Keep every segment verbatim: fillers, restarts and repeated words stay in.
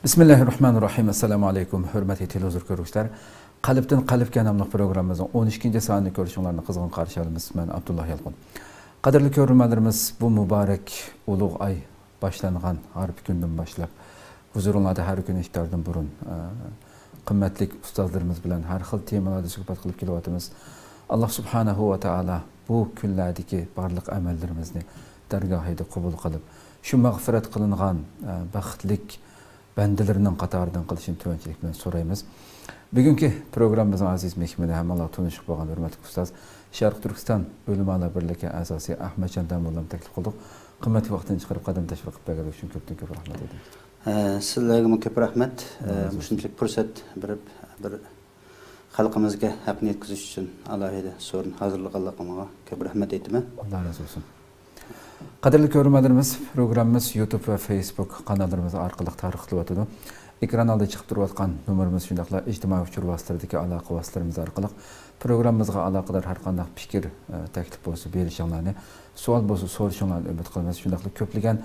بىسمىللاھىررەھمانىررەھىم. ئەسسالامۇ ئەلەيكۇم، ھۆرمەتلىك تېلېۋىزور كۆرگۈچىلەر. قەلبتىن قەلبكە ناملىق پروگراممىمىزنىڭ ئون ئىككىنچى سانىنى كۆرۈشۈڭلارنى قىزغىن قارشى ئالىمىز. مەن ئابدۇللا يالقۇن. قەدىرلىك كۆرۈرمەنلىرىمىز، بۇ مۇبارەك ئۇلۇغ ئاي باشلانغان ھارپا كۈندىن باشلاپ، ھۇزۇرۇڭلاردا ھەر كۈنى ئىپتاردىن بۇرۇن، ئە، قىممەتلىك ئۇستازلىرىمىز بىلەن ھەر خىل تېمىلاردا سۆھبەت قىلىپ كېلىۋاتىمىز. ئاللا سۇبھانەھۇ ۋە تائالا بۇ كۈنلەردىكى بارلىق ئەمەللىرىمىزنى دەرگاھىدا قوبۇل قىلىپ، شۇ مەغپىرەت قىلىنغان، ئە، بەختلىك بەندىلىرىنىڭ قاتارىدىن قىلىشىنى تۆۋەنچىلىك بىلەن سورايمىز. بۈگۈنكى پروگراممىمىزنىڭ ئەزىز مېھمىنى ھەممىڭلار تونۇشۇپ بولغان ھۆرمەتلىك ئۇستاز، شەرقىي تۈركىستان ئۆلىمالار بىرلىكى ئەزاسى ئەھمەتجان داموللامنى تەكلىپ قىلدۇق. قىممەتلىك ۋاقتىنى چىقىرىپ قەدەم تەشرىپ قىلىپ بەرگەنلىكى ئۈچۈن كۆپتىن كۆپ رەھمەت ئېيتىمىز. ئە، سىلەرگىمۇ كۆپ رەھمەت. ئە، رازى بولسۇن. مۇشۇنچىلىك پۇرسەت بېرىپ، بىر خەلقىمىزگە ھەقنى يەتكۈزۈش ئۈچۈن ئالاھىدە سورۇن ھازىرلىغانلىقىڭلارغا كۆپ رەھمەت ئېيتىمەن. ئاللا رازى بولسۇن. قەدىرلىك كۆرۈرمەنلىرىمىز، پروگراممىمىز يۇتۇب ۋە فېيسبۇك قاناللىرىمىز ئارقىلىق تارقىتىلىۋاتىدۇ. ئېكران ئالدىدا چىقىپ تۇرۇۋاتقان نومۇرىمىز، شۇنداقلا ئىجتىمائىي ئۇچۇر ۋاسىتىلىرىدىكى ئالاقە ۋاسىتىلىرىمىز ئارقىلىق پروگراممىمىزغا ئالاقىدار ھەر قانداق پىكىر، ئە، تەكلىپ بولسا بېرىشىڭلارنى، سوئال بولسا سورىشىڭلارنى ئۈمىد قىلىمىز. شۇنداقلا كۆپلىگەن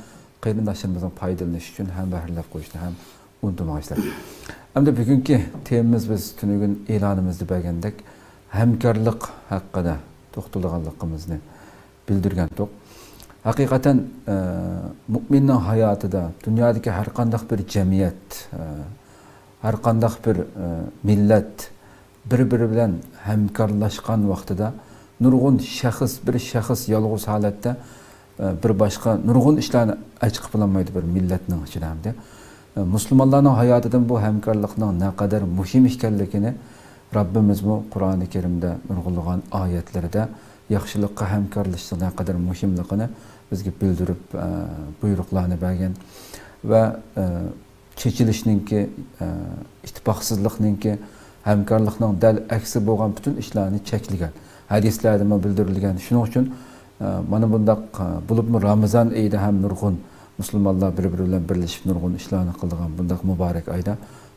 قېرىنداشلىرىمىزنىڭ پايدىلىنىشى ئۈچۈن ھەمبەھىرلەپ قويۇشنى ھەم ئۇنتۇمايسىلەر. ئەمدى بۈگۈنكى تېمىمىز، بىز تۈنۈگۈن ئېلانىمىزدا بەرگەندەك، ھەمكارلىق ھەققىدە توختىلىدىغانلىقىمىزنى بىلدۈرگەنتۇق. ھەقىقەتەن، ئە، مۇئمىننىڭ ھاياتىدا، دۇنيادىكى ھەر قانداق بىر جەمئىيەت، ئە، ھەر قانداق بىر، ئە، مىللەت بىر-بىرى بىلەن ھەمكارلاشقان ۋاقتىدا، نۇرغۇن شەخس، بىر شەخس يالغۇز ھالەتتە، ئە، بىر باشقا نۇرغۇن ئىشلارنى ئەچىقىپ بولالمايدۇ بىر مىللەتنىڭ ئىچىدە ھەمدە. ئە، مۇسۇلمانلارنىڭ ھاياتىدىن بۇ ھەمكارلىقنىڭ نەقەدەر مۇھىم ئىكەنلىكىنى رەببىمىزمۇ قۇرئانى كەرىمدە نۇرغۇنلىغان ئايەتلىرىدە ياخشىلىققا ھەمكارلىشىشنىڭ نەقەدەر مۇھىملىقىنى بىزگە بىلدۈرۈپ، ئە، بۇيرۇقلارنى بەرگەن ۋە، ئە، چېچىلىشنىڭكى، ئە، ئىتتىپاقسىزلىقنىڭكى، ھەمكارلىقنىڭ دەل ئەكسى بولغان پۈتۈن ئىشلارنى چەكلىگەن. ھەدىسلەردىمۇ بىلدۈرۈلگەن. شۇنىڭ ئۈچۈن، ئە، مانا بۇنداق، ئە، بولۇپمۇ رامىزان ئېيىدا ھەم نۇرغۇن مۇسۇلمانلار بىر-بىرى بىلەن بىرلىشىپ نۇرغۇن ئىشلارنى قىلىدىغان بۇنداق مۇبارەك ئايدا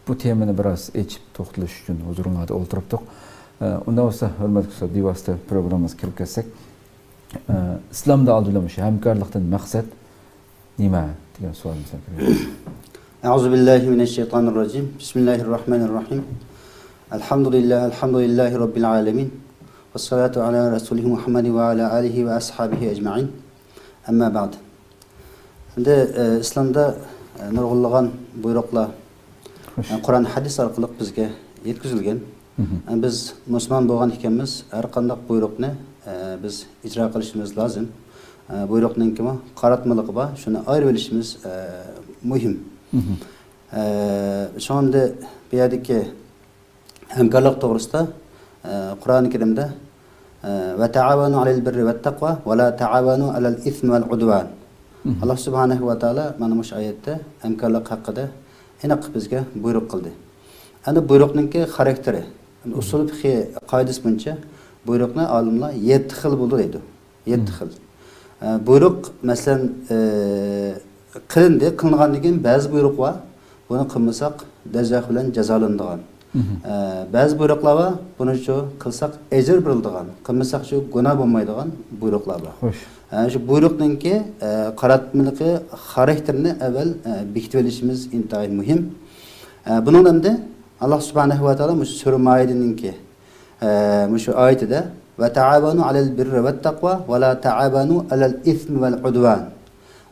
بۇ تېمىنى بىراز ئېچىپ توختىلىش ئۈچۈن ھۇزۇرۇڭلاردا ئولتۇرۇپتۇق. ئە، ئۇنداق بولسا، ھۆرمەتلىك ئۇستاز، بىۋاسىتە پروگراممىمىزغا كىرىپ كەتسەك، ئە، ئىسلامدا ئالدى بىلەن مۇشۇ ھەمكارلىقتىن مەقسەت نېمە دېگەن سوئالنى سەن بېرىڭ. أعوذ بالله من الشيطان الرجيم. بسم الله الرحمن الرحيم. الحمد لله، الحمد لله رب العالمين. والصلاة على رسوله محمد وعلى آله وأصحابه أجمعين. أما بعد. ئەمدى، ئە، ئىسلامدا، ئە، نۇرغۇنلىغان بۇيرۇقلار، خوش. ئە، قۇرئان، ھەدىس ئارقىلىق بىزگە يەتكۈزۈلگەن. مھم. ئە، بىز مۇسۇلمان بولغان ئىكەنمىز، ھەر قانداق بۇيرۇقنى، ئە، بىز ئىجرا قىلىشىمىز لازىم. ئە، بۇيرۇقنىڭكىمۇ قاراتمىلىقى بار، شۇنى ئايرىۋېلىشىمىز، ئە، مۇھىم. مھم. ئە، شۇڭا ئەمدى بۇ يەردىكى ھەمكارلىق توغرىسىدا، ئە، قۇرئانى كەرىمدە، ئە، «وتعاونوا على البر والتقوى ولا تعاونوا على الإثم والعدوان.» مھم. ئاللا سۇبھانەھۇ ۋە تائالا مانا مۇشۇ ئايەتتە ھەمكارلىق ھەققىدە ئېنىق بىزگە بۇيرۇق قىلدى. ئەمدى بۇيرۇقنىڭكى خاراكتېرى، مھم. ئۇسۇل فىقھى قائىدىسى بويىچە بۇيرۇقنى ئالىملار يەتتە خىل بولىدۇ دەيدۇ. يەتتە مھم. خىل. ئە، بۇيرۇق، مەسىلەن، ئە، قىلىندى، قىلىنغاندىن كېيىن بەزى بۇيرۇق بار، بۇنى قىلمىساق دوزاخ بىلەن جازالىنىدىغان. مھم. ئە، بەزى بۇيرۇقلار بار، بۇنى شۇ قىلساق ئەجىر بېرىلىدىغان، قىلمىساق شۇ گۇناھ بولمايدىغان بۇيرۇقلار بار. خوش. ئە، شۇ بۇيرۇقنىڭكى، ئە، قاراتمىلىقى، خاراكتېرىنى ئەۋۋەل، ئە، بېكىتىۋېلىشىمىز ئىنتايىن مۇھىم. ئە، بۇنىڭدا ئەمدى ئاللا سۇبھانەھۇ ۋە تائالا مۇشۇ سۈرە مائىدىنىڭكى ئە، مۇشۇ ئايىتىدە، «وتعاونوا على البر والتقوى ولا تعاونوا على الإثم والعدوان»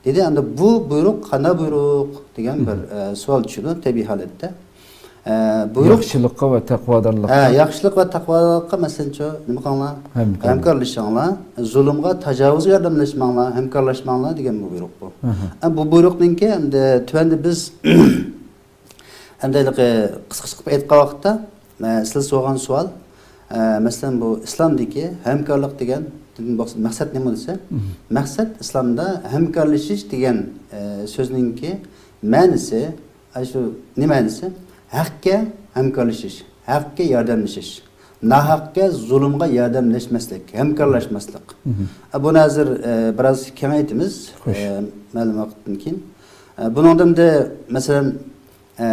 دېدى. ئەمدى بۇ بۇيرۇق قانداق بۇيرۇق دېگەن بىر، مھم. ئە، سوئال چۈشىدۇ تەبىئىي ھالەتتە. ئە، بۇيرۇق ياخشىلىققا ۋە تەقۋادارلىققا. ھە، ياخشىلىق ۋە تەقۋادارلىققا، مەسىلەن، شۇ، نېمە قىلىڭلار؟ ھەمكارلىق. ھەمكارلىشىڭلار. زۇلۇمغا، تاجاۋۇزغا ياردەملەشمەڭلار، ھەمكارلاشماڭلار دېگەن بۇ بۇيرۇق بۇ. ئەھە. ئە، بۇ بۇيرۇقنىڭكى ئەمدى تۆۋەندە بىز ئەمدى ھېلىقى قىسقىچە قىلىپ ئېيتقان ۋاقىتتا، ئە، سىلەر سورىغان سوئال، ئە، مەسىلەن، بۇ ئىسلامدىكى ھەمكارلىق دېگەندىن بولسا مەقسەت نېمە دېسە، مھم. مەقسەت ئىسلامدا ھەمكارلىشىش دېگەن، ئە، سۆزنىڭكى مەنىسى، ئە، شۇ نېمە مەنىسى؟ ھەققە ھەمكارلىشىش، ھەققە ياردەملىشىش، ناھەققە، زۇلۇمغا ياردەملەشمەسلىك، ھەمكارلاشماسلىق. مھم. ئە، بۇنى ھازىر، ئە، بىراز كېڭەيتىمىز، خوش. ئە، مەلۇم ۋاقىتتىن كېيىن. ئە، بۇنىڭدا ئەمدى، مەسىلەن، ئە،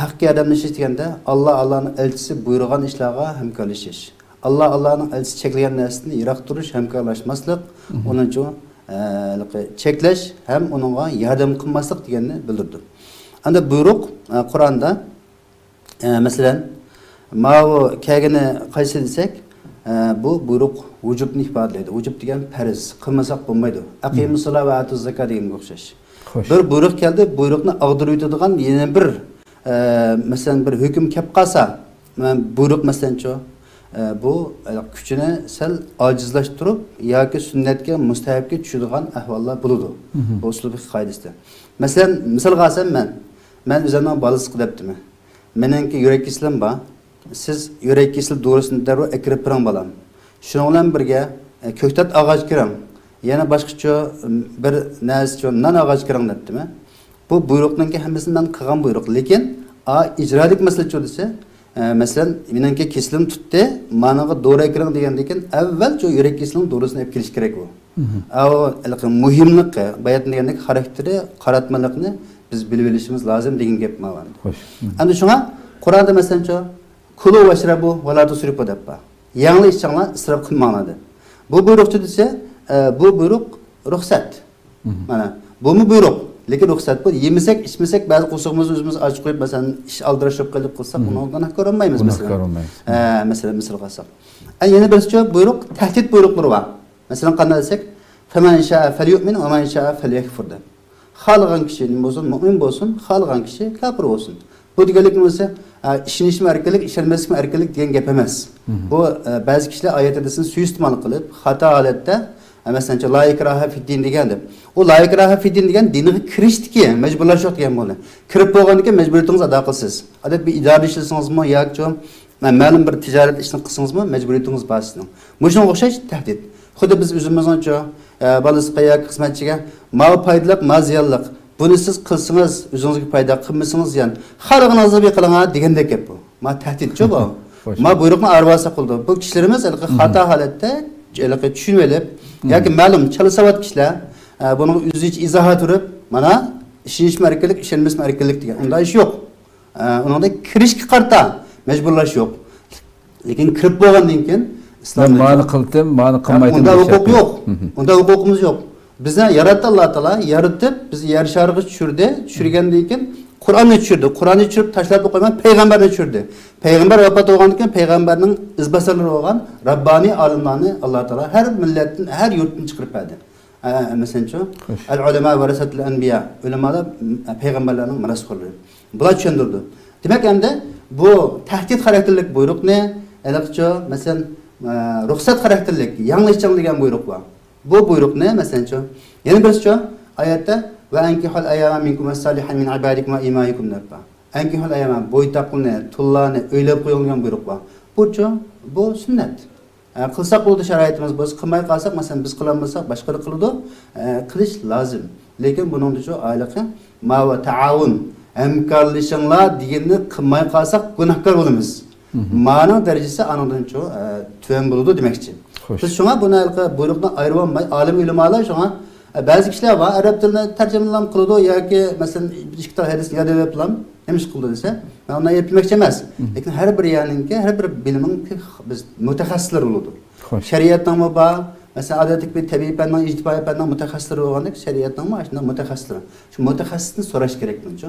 ھەققە ياردەملىشىش دېگەندە، ئاللا، ئاللانىڭ ئەلچىسى بۇيرۇغان ئىشلارغا ھەمكارلىشىش. ئاللا، ئاللانىڭ ئەلچىسى چەكلىگەن نەرسىدىن يىراق تۇرۇش، ھەمكارلاشماسلىق. مھم. ئۇنىڭ ئۈچۈن، ئە، چەكلەش ھەم ئۇنىڭغا ياردەم قىلماسلىق دېگەننى بىلدۈرىدۇ. ئەمدى بۇيرۇق، ئە، قۇرئاندا، ئە، مەسىلەن، ماۋۇ كەلگىنى قايسى دېسەك، ئە، بۇ بۇيرۇق ۋۇجۇبنى ئىپادىلەيدۇ. ۋۇجۇب دېگەن پەرز، قىلمىساق بولمايدۇ. «ئەقىمۇسسالا ۋە ئاتۇز زاكا» دېگەنگە ئوخشاش. خوش. بىر بۇيرۇق كەلدى، بۇيرۇقنى ئاغدۇرۇۋېتىدىغان يەنە بىر، ئە، مەسىلەن، بىر ھۆكۈم كەپ قالسا، مەن بۇيرۇق، مەسىلەنچۇ، ئە، بۇ، ئە، كۈچىنى سەل ئاجىزلاشتۇرۇپ ياكى سۈننەتكە، مۇستەھەبكە چۈشىدىغان ئەھۋاللار بولىدۇ. مھم. بۇ ئۇسلۇبىي قائىدىسىدە. مەسىلەن، مىسالغا ئالسام مەن، مەن ئۆزۈمنىڭ بالىسىغا دەپتىمەن. مېنىڭكى يۈرەك كېسىلىم بار. سىز يۈرەك كېسىلى دورىسىنى دەررۇ ئەكىرىپ بېرىڭ، بالام. شۇنىڭ بىلەن بىرگە، ئە، كۆكتات ئاغاچ كىرىڭ. يەنە باشقىچۇ، بىر نەرسىچۇ، نان ئاغاچ كىرىڭ دەپتىمەن. بۇ بۇيرۇقنىڭكى ھەممىسىنى مەن قىلغان بۇيرۇق. لېكىن، ئا، ئىجرادىكى مەسىلىچۇ دېسە، ئە، مەسىلەن، مېنىڭكى كېسىلىم تۇتتى، مانىڭغا دورا ئەكىرىڭ دېگەندىن كېيىن، ئەۋۋەلچۇ يۈرەك كېسىلىنىڭ دورىسىنى ئەپ كېلىش كېرەك ئۇ. مھم. ئا، ئۇ ھېلىقى مۇھىملىقى، باياتىن دېگەندەك خاراكتېرى، قاراتمىلىقنى بىز بىلىۋېلىشىمىز لازىم دېگەن گەپ ماۋۇ ئەمدى. خوش. مھم. ئەمدى شۇڭا قۇرئاندا مەسىلەنچۇ، «كۇلۇ ۋەشرەبۇ ۋە لا تۇسرىفۇ» دەپ بار. يەڭلا ئىچىڭلار، ئىسراپ قىلماڭلار دەپ. بۇ بۇيرۇقچۇ دېسە، ئە، بۇ بۇيرۇق رۇخسەت. مھم. مانا، بۇمۇ بۇيرۇق، لېكىن رۇخسەت بۇ. يېمىسەك، ئىچمىسەك، بەزى قورسىقىمىزنى ئۆزىمىز ئاچ قويۇپ، مەسىلەن، ئىش ئالدىراش بولۇپ قېلىپ قىلساق، مھم. ئۇنىڭغا گۇناھكار بولمايمىز، گۇناھكار مەسىلەن. بولمايمىز. ئە، مەسىلەن، مىسالغا ئالساق. ئە، يەنە بىرسىچۇ، بۇيرۇق، تەھدىت بۇيرۇقلىرى بار. مەسىلەن، قانداق دېسەك، «فەمەن شائە فەليۇئمىن ۋە مەن شائە فەليەكفۇر» دەپ. خالىغان كىشى نېمە بولسۇن، مۇئمىن بولسۇن، خالىغان كىشى كاپىر بولسۇن. بۇ دېگەنلىك نېمە دېسە، ئە، ئىشىنىشمۇ ئەركىنلىك، ئىشەنمەسلىكمۇ ئەركىنلىك دېگەن گەپ ئەمەس. مھم. بۇ، ئە، بەزى كىشىلەر ئايەت ھەدىسنى سۇيىئىستېمال قىلىپ، خاتا ھالەتتە، ئە، مەسىلەن، «لا ئىكراھە فىددىن» دېگەن دەپ. ئۇ «لا ئىكراھە فىددىن» دېگەن دىنغا كىرىشتىكى مەجبۇرلاش يوق دېگەن بولدى. كىرىپ بولغاندىن كېيىن مەجبۇرىيىتىڭىزنى ئادا قىلىسىز. ئادەتتە بىر ئىدارىدە ئىشلىسىڭىزمۇ ياكى مە-، مەلۇم بىر تىجارەت ئىشىنى قىلسىڭىزمۇ مەجبۇرىيىتىڭىز بار سىزنىڭ. مۇشۇنىڭغا ئوخشاش تەھدىت. خۇددى بىز ئۆزىمىزنىڭچۇ، ئە، بالىسىغا ياكى خىزمەتچىگە، «ماۋۇ پايدىلىق، ماۋۇ زىيانلىق. بۇنى سىز قىلسىڭىز، ئۆزىڭىزگە پايدا، قىلمىسىڭىز زىيان. خالىغىنىڭىزنى بىر قىلىڭا» دېگەندەك گەپ بۇ. ما تەھدىتچۇ بۇ. خوش. ما بۇيرۇقنى ئايرىۋالساق بولىدۇ. بۇ كىشىلىرىمىز ھېلىقى مھم. خاتا ھالەتتە، ھېلىقى چۈشىنىۋېلىپ، مھم. ياكى مەلۇم چالا ساۋات كىشىلەر، ئە، بۇنىڭغا ئۆزىچە ئىزاھات بېرىپ، مانا، ئىشىنىشمۇ ئەركىنلىك، ئىشەنمەسمۇ ئەركىنلىك دېگەن. ئۇنداق ئىش يوق. ئە، ئۇنىڭدا كىرىشكە قارىتا مەجبۇرلاش يوق. لېكىن كىرىپ بولغاندىن كېيىن مەن ئىسلام مانا قىلدىم، مانا قىلمايتتىم ئۇنداق دېيىش ھوقۇق يوق. مھم. ئۇنداق ھوقۇقىمىز يوق. بىزنى ياراتتى ئاللا تائالا، يارىتىپ، بىزنى يەر شارىغا چۈشۈردى. چۈشۈرگەندىن كېيىن قۇرئاننى چۈشۈردى. قۇرئاننى چۈشۈرۈپ تاشلاپلا قويماي، پەيغەمبەرنى چۈشۈردى. پەيغەمبەر ۋاپات بولغاندىن كېيىن پەيغەمبەرنىڭ ئىزباسارلىرى بولغان رەببانىي ئالىملارنى ئاللا تائالا ھەر مىللەتتىن، ھەر يۇرتتىن چىقىرىپ بەردى. ئە، مەسىلەنچۇ، خوش. «ئەل ئۇلەما ۋەرەسەتۇل ئەنبىيا»، ئۆلىمالار، م، پەيغەمبەرلەرنىڭ مىراسخورلىرى. بۇلار چۈشەندۈرىدۇ. دېمەك، ئەمدى بۇ تەھدىت خاراكتېرلىك بۇيرۇقنى، ھېلىقىچۇ، مەسىلەن، ئە، رۇخسەت خاراكتېرلىك، يەڭلا ئىچىڭ دېگەن بۇيرۇق بار. بۇ بۇيرۇقنى، مەسىلەنچۇ، يەنە بىرسىچۇ، ئايەتتە، «ۋە ئەنكىھۇل ئەيامە مىنكۇم ۋەسسالىھىنە مىن ئىبادىكۇم ۋە ئىمائىكۇم» دەپ بار. «ئەنكىھۇل ئەيامە»، بويتاقلىرىنى، تۇللارنى ئۆيلەپ قويۇڭ دېگەن بۇيرۇق بار. بۇچۇ، بۇ سۈننەت. ئە، قىلساق بولىدۇ، شارائىتىمىز بولسا، قىلماي قالساق، مەسىلەن، بىز قىلالمىساق، باشقىلار قىلىدۇ، ئە، قىلىش لازىم. لېكىن بۇنىڭدىچۇ ئايلىقى، «ماۋۇ تائاۋۇن، ھەمكارلىشىڭلار» دېگەننى قىلماي قالساق، گۇناھكار بولىمىز. مھم. مانىڭ دەرىجىسى ئانىڭدىنچۇ، ئە، تۆۋەن بولىدۇ دېمەكچى. خوش. بىز شۇڭا بۇنى ھېلىقى بۇيرۇقنى ئايرىۋالماي، ئالىم ئۆلىمالار شۇڭا، ئە، بەزى كىشىلەر بار، ئەرەب تىلىنى تەرجىمىلەم قىلىدۇ ياكى، مەسىلەن، بىر ئىككى تال ھەدىسنى ياد ئېلىپلام، نېمە ئىش قىلىدۇ دېسە، مەن ئۇنداق ئېيىبلىمەكچى ئەمەس. مم. لېكىن ھەر بىر يەرنىڭكى، ھەر بىر بىلىمنىڭكى بىز مۇتەخەسسىسلىرى بولىدۇ. خوش. شەرىئەتنىڭمۇ بار، مەسىلەن، ئادەتتىكى بىر تەبىئىي پەننىڭ، ئىجتىمائىي پەننىڭ مۇتەخەسسىسلىرى بولغاندەك، شەرىئەتنىڭمۇ ئاشۇنداق مۇتەخەسسىسلىرى. شۇ مۇتەخەسسىسنى سوراش كېرەك بۇنچۇ.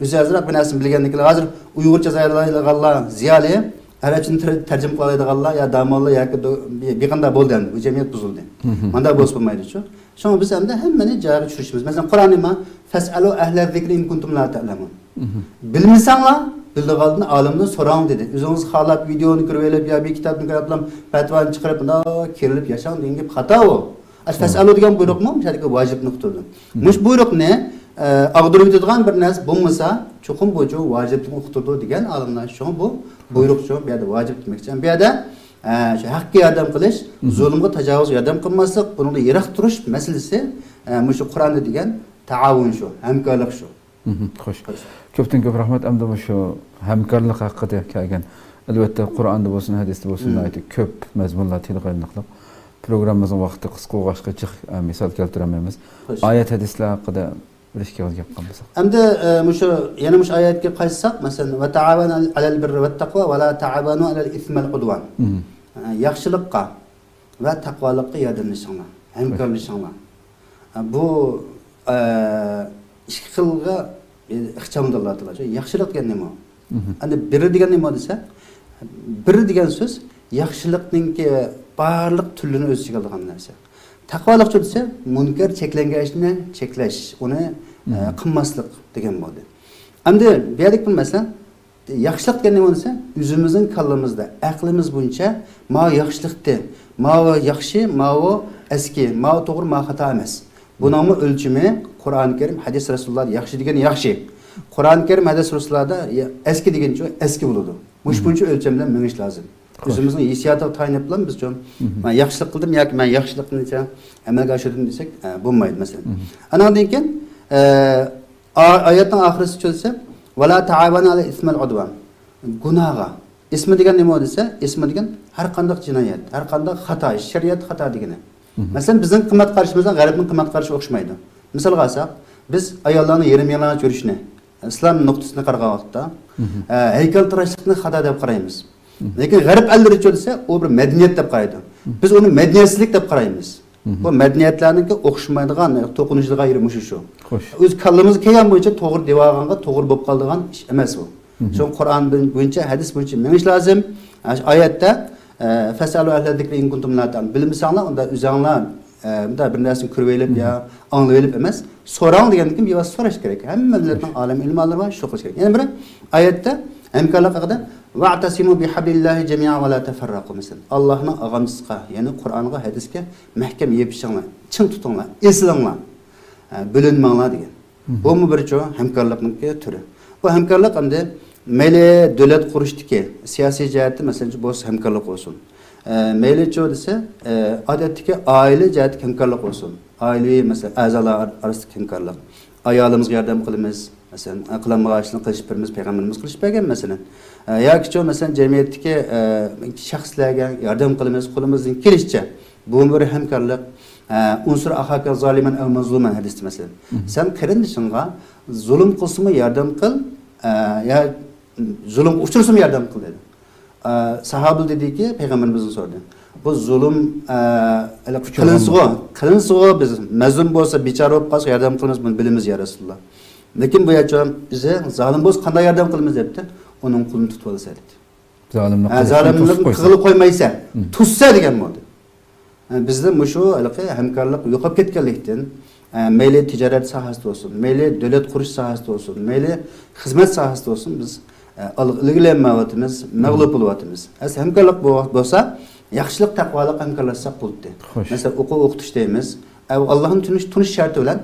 ئۆزى ئازراق بىر نەرسىنى بىلگەندىن كېيىن، ھازىر ئۇيغۇرچە يازالايدىغانلار زىيالىي، ئەرەبچىنى تەر-، تەرجىمە قىلالايدىغانلار يا داموللا ياكى دو-، بىر، بىر قانداق بولدى ئەمدى، بۇ جەمئىيەت بۇزۇلدى. مم. مانداق بولسا بولمايدۇچۇ. شۇڭا بىز ئەمدى ھەممىنى جايىغا چۈشۈرۈشىمىز. مەسىلەن، قۇرئان نېمە؟ «فەسئەلۇ ئەھلە زىكرى ئىن كۇنتۇم لا تەئلەمۇن.» مم. بىلمىسەڭلار، بىلىدىغانلاردىن، ئالىمدىن سوراڭ دېدى. ئۆزىڭىز خالاپ ۋىدېئونى كۆرۈۋېلىپ يا بىر كىتابنى كۆرۈپلا پەتىۋانى چىقىرىپ، مۇنداق كېرىلىپ ياشاڭ دېگەن گەپ خاتا ئۇ. ئاشۇ، توغرا. «فەسئەلۇ» دېگەن بۇيرۇقمۇ مۇشۇ يەردىكى ۋاجىپنى ئۇقتۇرىدۇ. مم. مۇشۇ بۇيرۇقنى، ئە، ئاغدۇرۇۋېتىدىغان بىر نەرسە بولمىسا، چوقۇم بۇ چوڭ ۋاجىپنى ئۇقتۇرىدۇ دېگەن ئالىملار. شۇڭا بۇ بۇيرۇق چوڭ بۇ يەردە ۋاجىپ دېمەكچى. بۇ يەردە، ئە، شۇ ھەققە ياردەم قىلىش، مم. زۇلۇمغا، تاجاۋۇزغا ياردەم قىلماسلىق، بۇنىڭدىن يىراق تۇرۇش مەسىلىسى، ئە، مۇشۇ قۇرئاندا دېگەن تائاۋۇن شۇ، ھەمكارلىق شۇ. مم، خوش. خوش. كۆپتىن كۆپ رەھمەت. ئەمدى مۇشۇ ھەمكارلىق ھەققىدە كەلگەن، ئەلۋەتتە، قۇرئاندا بولسۇن، ھەدىستە بولسۇن، مم. ناھايىتى كۆپ مەزمۇنلار تىلغا ئېلىنىقلىق. پروگراممىمىزنىڭ ۋاقتى قىسقا بولغاچقا جىق، ئە، مىسال كەلتۈرەلمەيمىز. خوش. ئايەت، ھەدىسلەر ھەققىدە بىر ئىككى ئاغىز گەپ قىلمىساق. ئەمدى، ئە، مۇشۇ، يەنە مۇشۇ ئايەتكە قايتساق، مەسىلەن، «ۋە تائاۋەنۇ ئەلەل بىررى ۋەت تەقۋا ۋە لا تائاۋەنۇ ئەلەل ئىسمى ۋەل ئۇدۋان.» مم. ئە، ياخشىلىققا ۋە تەقۋالىققا ياردەملىشىڭلار، ھەمكارلىشىڭلار. ئە، بۇ، ئە، ئىككى خىلغا ئىخچامدا ئاللا تائالا. ياخشىلىق دېگەن نېمە؟ مھم. ئەمدى بىر دېگەن نېمە دېسە، بىر دېگەن سۆز ياخشىلىقنىڭكى بارلىق تۈرلىرىنى ئۆز ئىچىگە ئالىدىغان نەرسە. تەقۋالىقچۇ دېسە، مۇنكەر چەكلەنگەن ئىشنى چەكلەش، ئۇنى، ئە، مھم. قىلماسلىق دېگەن بولدى. ئەمدى بۇ يەردىكى بىر مەسىلە، ياخشىلىق دېگەن نېمە دېسە، ئۆزىمىزنىڭ كاللىمىزدا، ئەقلىمىز بويىچە ماۋۇ ياخشىلىقتى، ماۋۇ ياخشى، ماۋۇ ئەسكى، ماۋۇ توغرا، ماۋۇ خاتا ئەمەس. بۇنىڭمۇ ئۆلچىمى قۇرئان كەرىم، ھەدىس رەسۇلۇللادا ياخشى دېگەن ياخشى. قۇرئان كەرىم، ھەدىس رەسۇلۇللادا يا-، ئەسكى دېگەنچۇ ئەسكى بولىدۇ. مۇشۇ مھم. بويىچە ئۆلچەم بىلەن مېڭىش لازىم. خوش. ئۆزىمىزنىڭ ھېسسىياتىغا تايىنىپلا بىز چوڭ، مھم. مەن ياخشىلىق قىلدىم ياكى مەن ياخشىلىقنى ئەمەلگە ئاشۇردۇم دېسەك، ئە، بولمايدۇ، مەسىلەن. مھم. ئانىڭدىن كېيىن، ئە، ئا-، ئايەتنىڭ ئاخىرىسى چۈشسە، «ۋەلا تائاۋەنۇ ئەلەل ئىسمى ۋەل ئۇدۋان.» گۇناھقا. ئىسمى دېگەن نېمە دېسە، ئىسمى دېگەن ھەر قانداق جىنايەت، ھەر قانداق خاتا ئىش، شەرىئەت خاتا دېگىنى. مھم. مەسىلەن، بىزنىڭ قىممەت قارىشىمىز بىلەن غەربنىڭ قىممەت قارىشى ئوخشىمايدۇ. مىسالغا ئالساق، بىز ئاياللارنىڭ يېرىم يالىڭاچ يۈرۈشىنى، ئىسلام نۇقتىسىدىن قارىغان ۋاقىتتا، مھم. ئە، ھەيكەلتىراشلىقنى خاتا دەپ قارايمىز. مھم. لېكىن غەرب ئەللىرىچۇ دېسە، ئۇ بىر مەدەنىيەت دەپ قارايدۇ. مھم. بىز ئۇنى مەدەنىيەتسىزلىك دەپ قارايمىز. مھم. بۇ مەدەنىيەتلەرنىڭكى ئوخشىمايدىغان، توقۇنۇشىدىغان يېرى مۇشۇ شۇ. خوش. ئۆز كاللىمىزغا كەلگەن بويىچە توغرا دېۋالغانغا توغرا بولۇپ قالىدىغان ئىش ئەمەس بۇ. مھم. شۇڭا قۇرئان بويىچە، ھەدىس بويىچە مېڭىش لازىم. ئاشۇ ئايەتتە، ئە، «فەسئەلۇ ئەھلە زىكرى ئىن كۇنتۇم لا تەئلەمۇن.» بىلمىسەڭلار، ئۇندا ئۆزۈڭلار، ئە، مۇنداق بىر نەرسىنى كۆرۈۋېلىپ يا مھم. ئاڭلىۋېلىپ ئەمەس، سوراڭ دېگەندىن كېيىن بىۋاسىتە سوراش كېرەك. ھەممە مىللەتنىڭ خوش. ئالىم ئۆلىمالىرى بار، شۇ قىلىش كېرەك. يەنە بىرى، ئايەتتە ھەمكارلىق ھەققىدە، «ۋەئتەسىمۇ بىھەبلىللاھى جەمىئەن ۋە لا تەفەررەقۇ.» مەسىلەن، ئاللاھنىڭ ئاغامچىسىغا، يەنى قۇرئانغا، ھەدىسكە مەھكەم يېپىشىڭلار، چىڭ تۇتۇڭلار، ئېسىلىڭلار، ئە، بۆلۈنمەڭلار دېگەن. مھم. بۇمۇ بىرچۇ ھەمكارلىقنىڭكى تۈرى. بۇ ھەمكارلىق ئەمدى مەيلى دۆلەت قۇرۇشتىكى، سىياسىي جەھەتتە مەسىلەن بولسا ھەمكارلىق بولسۇن. ئە، مەيلىچۇ دېسە، ئە، ئادەتتىكى ئائىلە جەھەتتىكى ھەمكارلىق بولسۇن. ئائىلىۋى مەسىلەن ئەزالار ئار-، ئارىسىدىكى ھەمكارلىق. ئايالىمىزغا ياردەم قىلىمىز. مەسىلەن، قىلالمىغان ئىشنى قىلىشىپ بېرىمىز، پەيغەمبىرىمىز قىلىشىپ بەرگەن مەسىلەن. ئە، ياكىچۇ مەسىلەن جەمئىيەتتىكى، ئە، شەخسلەرگە ياردەم قىلىمىز، قولىمىزدىن كېلىشىچە. بۇمۇ بىر ھەمكارلىق. ئە، «ئۇنسۇر ئەخاكە زالىمەن ئەۋ مەزلۇمەن» ھەدىستە مەسىلەن. مھم. سەن قېرىندىشىڭغا زۇلۇم قىلسىمۇ ياردەم قىل، ئە، يا زۇلۇمغا ئۇچرىسىمۇ ياردەم قىل دەيدۇ. ئە، ساھابىلەر دېدىكى، پەيغەمبىرىمىزدىن سورىدى. بۇ زۇلۇم، ئە، ھېلى قىلىنسىغۇ، قىلىنسىغۇ بىز مەزلۇم بولسا، بىچارە بولۇپ قالسا ياردەم قىلىمىز، بۇنى بىلىمىز يا رەسۇلۇللا. لېكىن بۇ يەرچۇ بىز زالىم بولسا قانداق ياردەم قىلىمىز دەپتۇ. ئۇنىڭ قولىنى تۇتۇۋالسا دېدى. زالىمنىڭ ھە، قىلىچىنى زالىملىقنى توسۇپ قويسا. قىلغىلى قويمايسەن. مم. توسسا دېگەن بولدى. ھە، بىزدە مۇشۇ ھېلىقى ھەمكارلىق يوقاپ كەتكەنلىكتىن، ئە، مەيلى تىجارەت ساھەسىدە بولسۇن، مەيلى دۆلەت قۇرۇش ساھەسىدە بولسۇن، مەيلى خىزمەت ساھەسىدە بولسۇن، بىز، ئە، ئالغا ئىلگىرىلەيمەيۋاتىمىز، مەغلۇپ بولۇۋاتىمىز. ئەسلى ھەمكارلىق بو-، بولسا، ياخشىلىق، تەقۋالىق ھەمكارلاشساق بولدى. خوش. مەسىلەن، ئوقۇ ئوقۇتۇش دەيمىز. ئە، ئاللاھنى تونۇش، تونۇش شەرتى بىلەن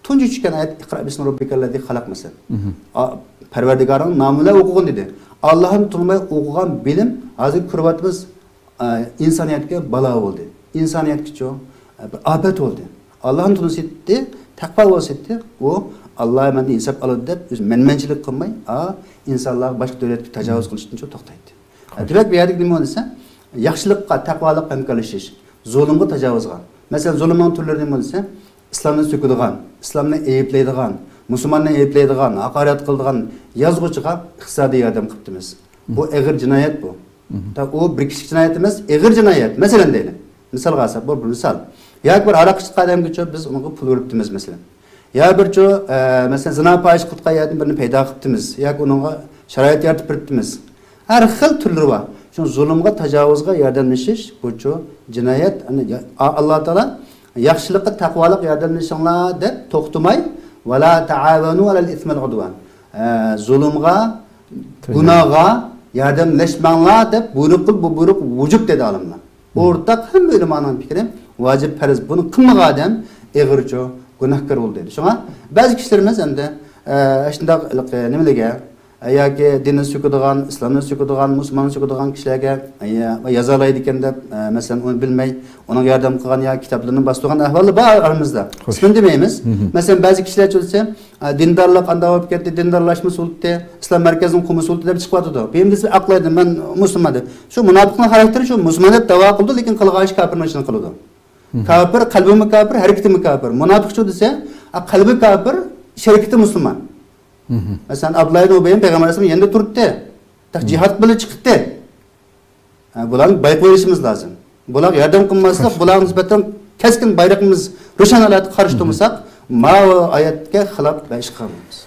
تۇنجى چۈشكەن ئايەت «ئىقرا بىسمى رەببىكەللەزى خەلەق» مەسىلەن. مم. ئا، پەرۋەردىگارىڭ نامى بىلەن ئوقۇغىن دېدى. ئاللاھنى تونۇماي ئوقۇغان بىلىم ھازىر كۆرۈۋاتىمىز، ئا، ئىنسانىيەتكە بالا بولدى. ئىنسانىيەتكىچۇ، ئا، بىر ئاپەت بولدى. ئاللاھنى تونۇسا يەتتى، تەقۋا بولسا يەتتى، ئۇ ئاللا مەندىن ھېساب ئالىدۇ دەپ ئۆزى مەنمەنچىلىك قىلماي، ئا، ئىنسانلارغا باشقا دۆلەتكە تاجاۋۇز قىلىشتىنچۇ توختايتتى. دېمەك، بۇ يەردىكى نېمە دېسە، ياخشىلىققا، تەقۋالىققا ھەمكارلىشىش، زۇلۇمغا تاجاۋۇزغا. مەسىلەن، زۇلۇمنىڭ تۈرلىرى نېمە دېسە، ئىسلامنى سۆكىدىغان، ئىسلامنى ئەيىبلەيدىغان، مۇسۇلماننى ئەيىبلەيدىغان، ھاقارەت قىلىدىغان يازغۇچىغا ئىقتىسادىي ياردەم قىپتىمىز. بۇ مم. ئېغىر جىنايەت بۇ. مم. تا ئۇ بىر كىچىك جىنايەت ئەمەس، ئېغىر جىنايەت. مەسىلەن دەيلى. مىسالغا ئالساق، بۇ بىر مىسال. ياكى بىر ھاراق ئىچىدىغان ئادەمگىچۇ بىز ئۇنىڭغا پۇل بېرىپتىمىز، مەسىلەن. يا بىرچۇ، ئە، مەسىلەن، زىنا پاھىشە قىلىدىغان يەردىن بىرنى پەيدا قىپتىمىز ياكى ئۇنىڭغا شارائىت يارىتىپ بېرىپتىمىز. ھەر خىل تۈرلىرى بار. شۇ زۇلۇمغا، تاجاۋۇزغا ياردەملىشىش، بۇچۇ جىنايەت. ئەنە، يا-، ئا-، ئاللا تائالا «ياخشىلىققا، تەقۋالىققا ياردەملىشىڭلار» دەپ توختىماي، «ۋەلا تائاۋەنۇ ئەلەل ئىسمى ۋەل ئۇدۋان.» ئە، زۇلۇمغا، تاجاۋۇز. گۇناھقا ياردەملەشمەڭلار دەپ بۇيرۇق قىل، بۇ بۇيرۇق ۋۇجۇب دېدى ئالىملار. ئورتاق ھەممە ئۆلىمانىڭ پىكرى، ۋاجىپ، پەرز، بۇنى قىلمىغان ئادەم ئېغىرچۇ گۇناھكار بولدى دەيدۇ. شۇڭا بەزى كىشىلىرىمىز ئەمدى، ئە، ئاشۇنداق ھېلىقى نېمىلەرگە، ئە، ياكى دىننى سۆكىدىغان، ئىسلامنى سۆكىدىغان، مۇسۇلماننى سۆكىدىغان كىشىلەرگە، ئە، يا-، يازالايدىكەن دەپ، ئە، مەسىلەن، ئۇنى بىلمەي، ئۇنىڭغا ياردەم قىلغان ياكى كىتابلىرىنى باستۇرغان ئەھۋاللار بار ئارىمىزدا. خوش. ئىسمىنى دېمەيمىز. مم. مەسىلەن، بەزى كىشىلەر چۈشسە، ئە، دىندارلىق ئانداق بولۇپ كەتتى، دىندارلاشما سۇلتى، ئىسلام مەركەزىنىڭ قۇمى سۇلتى دەپ چىقىۋاتىدۇ. بۇ ئەمدى سىز ئاقلايدۇ، مەن مۇسۇلمان دەپ. شۇ مۇناپىقنىڭ خاراكتېرى شۇ، مۇسۇلمان دەپ دەۋا قىلىدۇ، لېكىن قىلغان ئىشى كاپىرنىڭ ئىشىنى قىلىدۇ. مم. كاپىر، قەلبىمۇ كاپىر، ھەرىكىتىمۇ كاپىر. مۇناپىقچۇ دېسە، ئا، قەلبى كاپىر، ئىش ھەرىكىتى مۇسۇلمان. مم. مەسىلەن، ئابدۇللا ئىبن ئۇبەي پەيغەمبەر ئەلەيھىسسالام يېنىدا تۇرۇپتۇ. تاق مم. جىھاد بىلەن چىقتى. ھە، بۇلارنى بايقىۋېلىشىمىز لازىم. بۇلارغا ياردەم قىلماسلىق، بۇلارغا نىسبەتەن كەسكىن بايرىقىمىز روشەن ھالەتتە قارشى تۇرمىساق، ماۋۇ ئايەتكە خىلاپ ۋە ئىش قىلالمايمىز.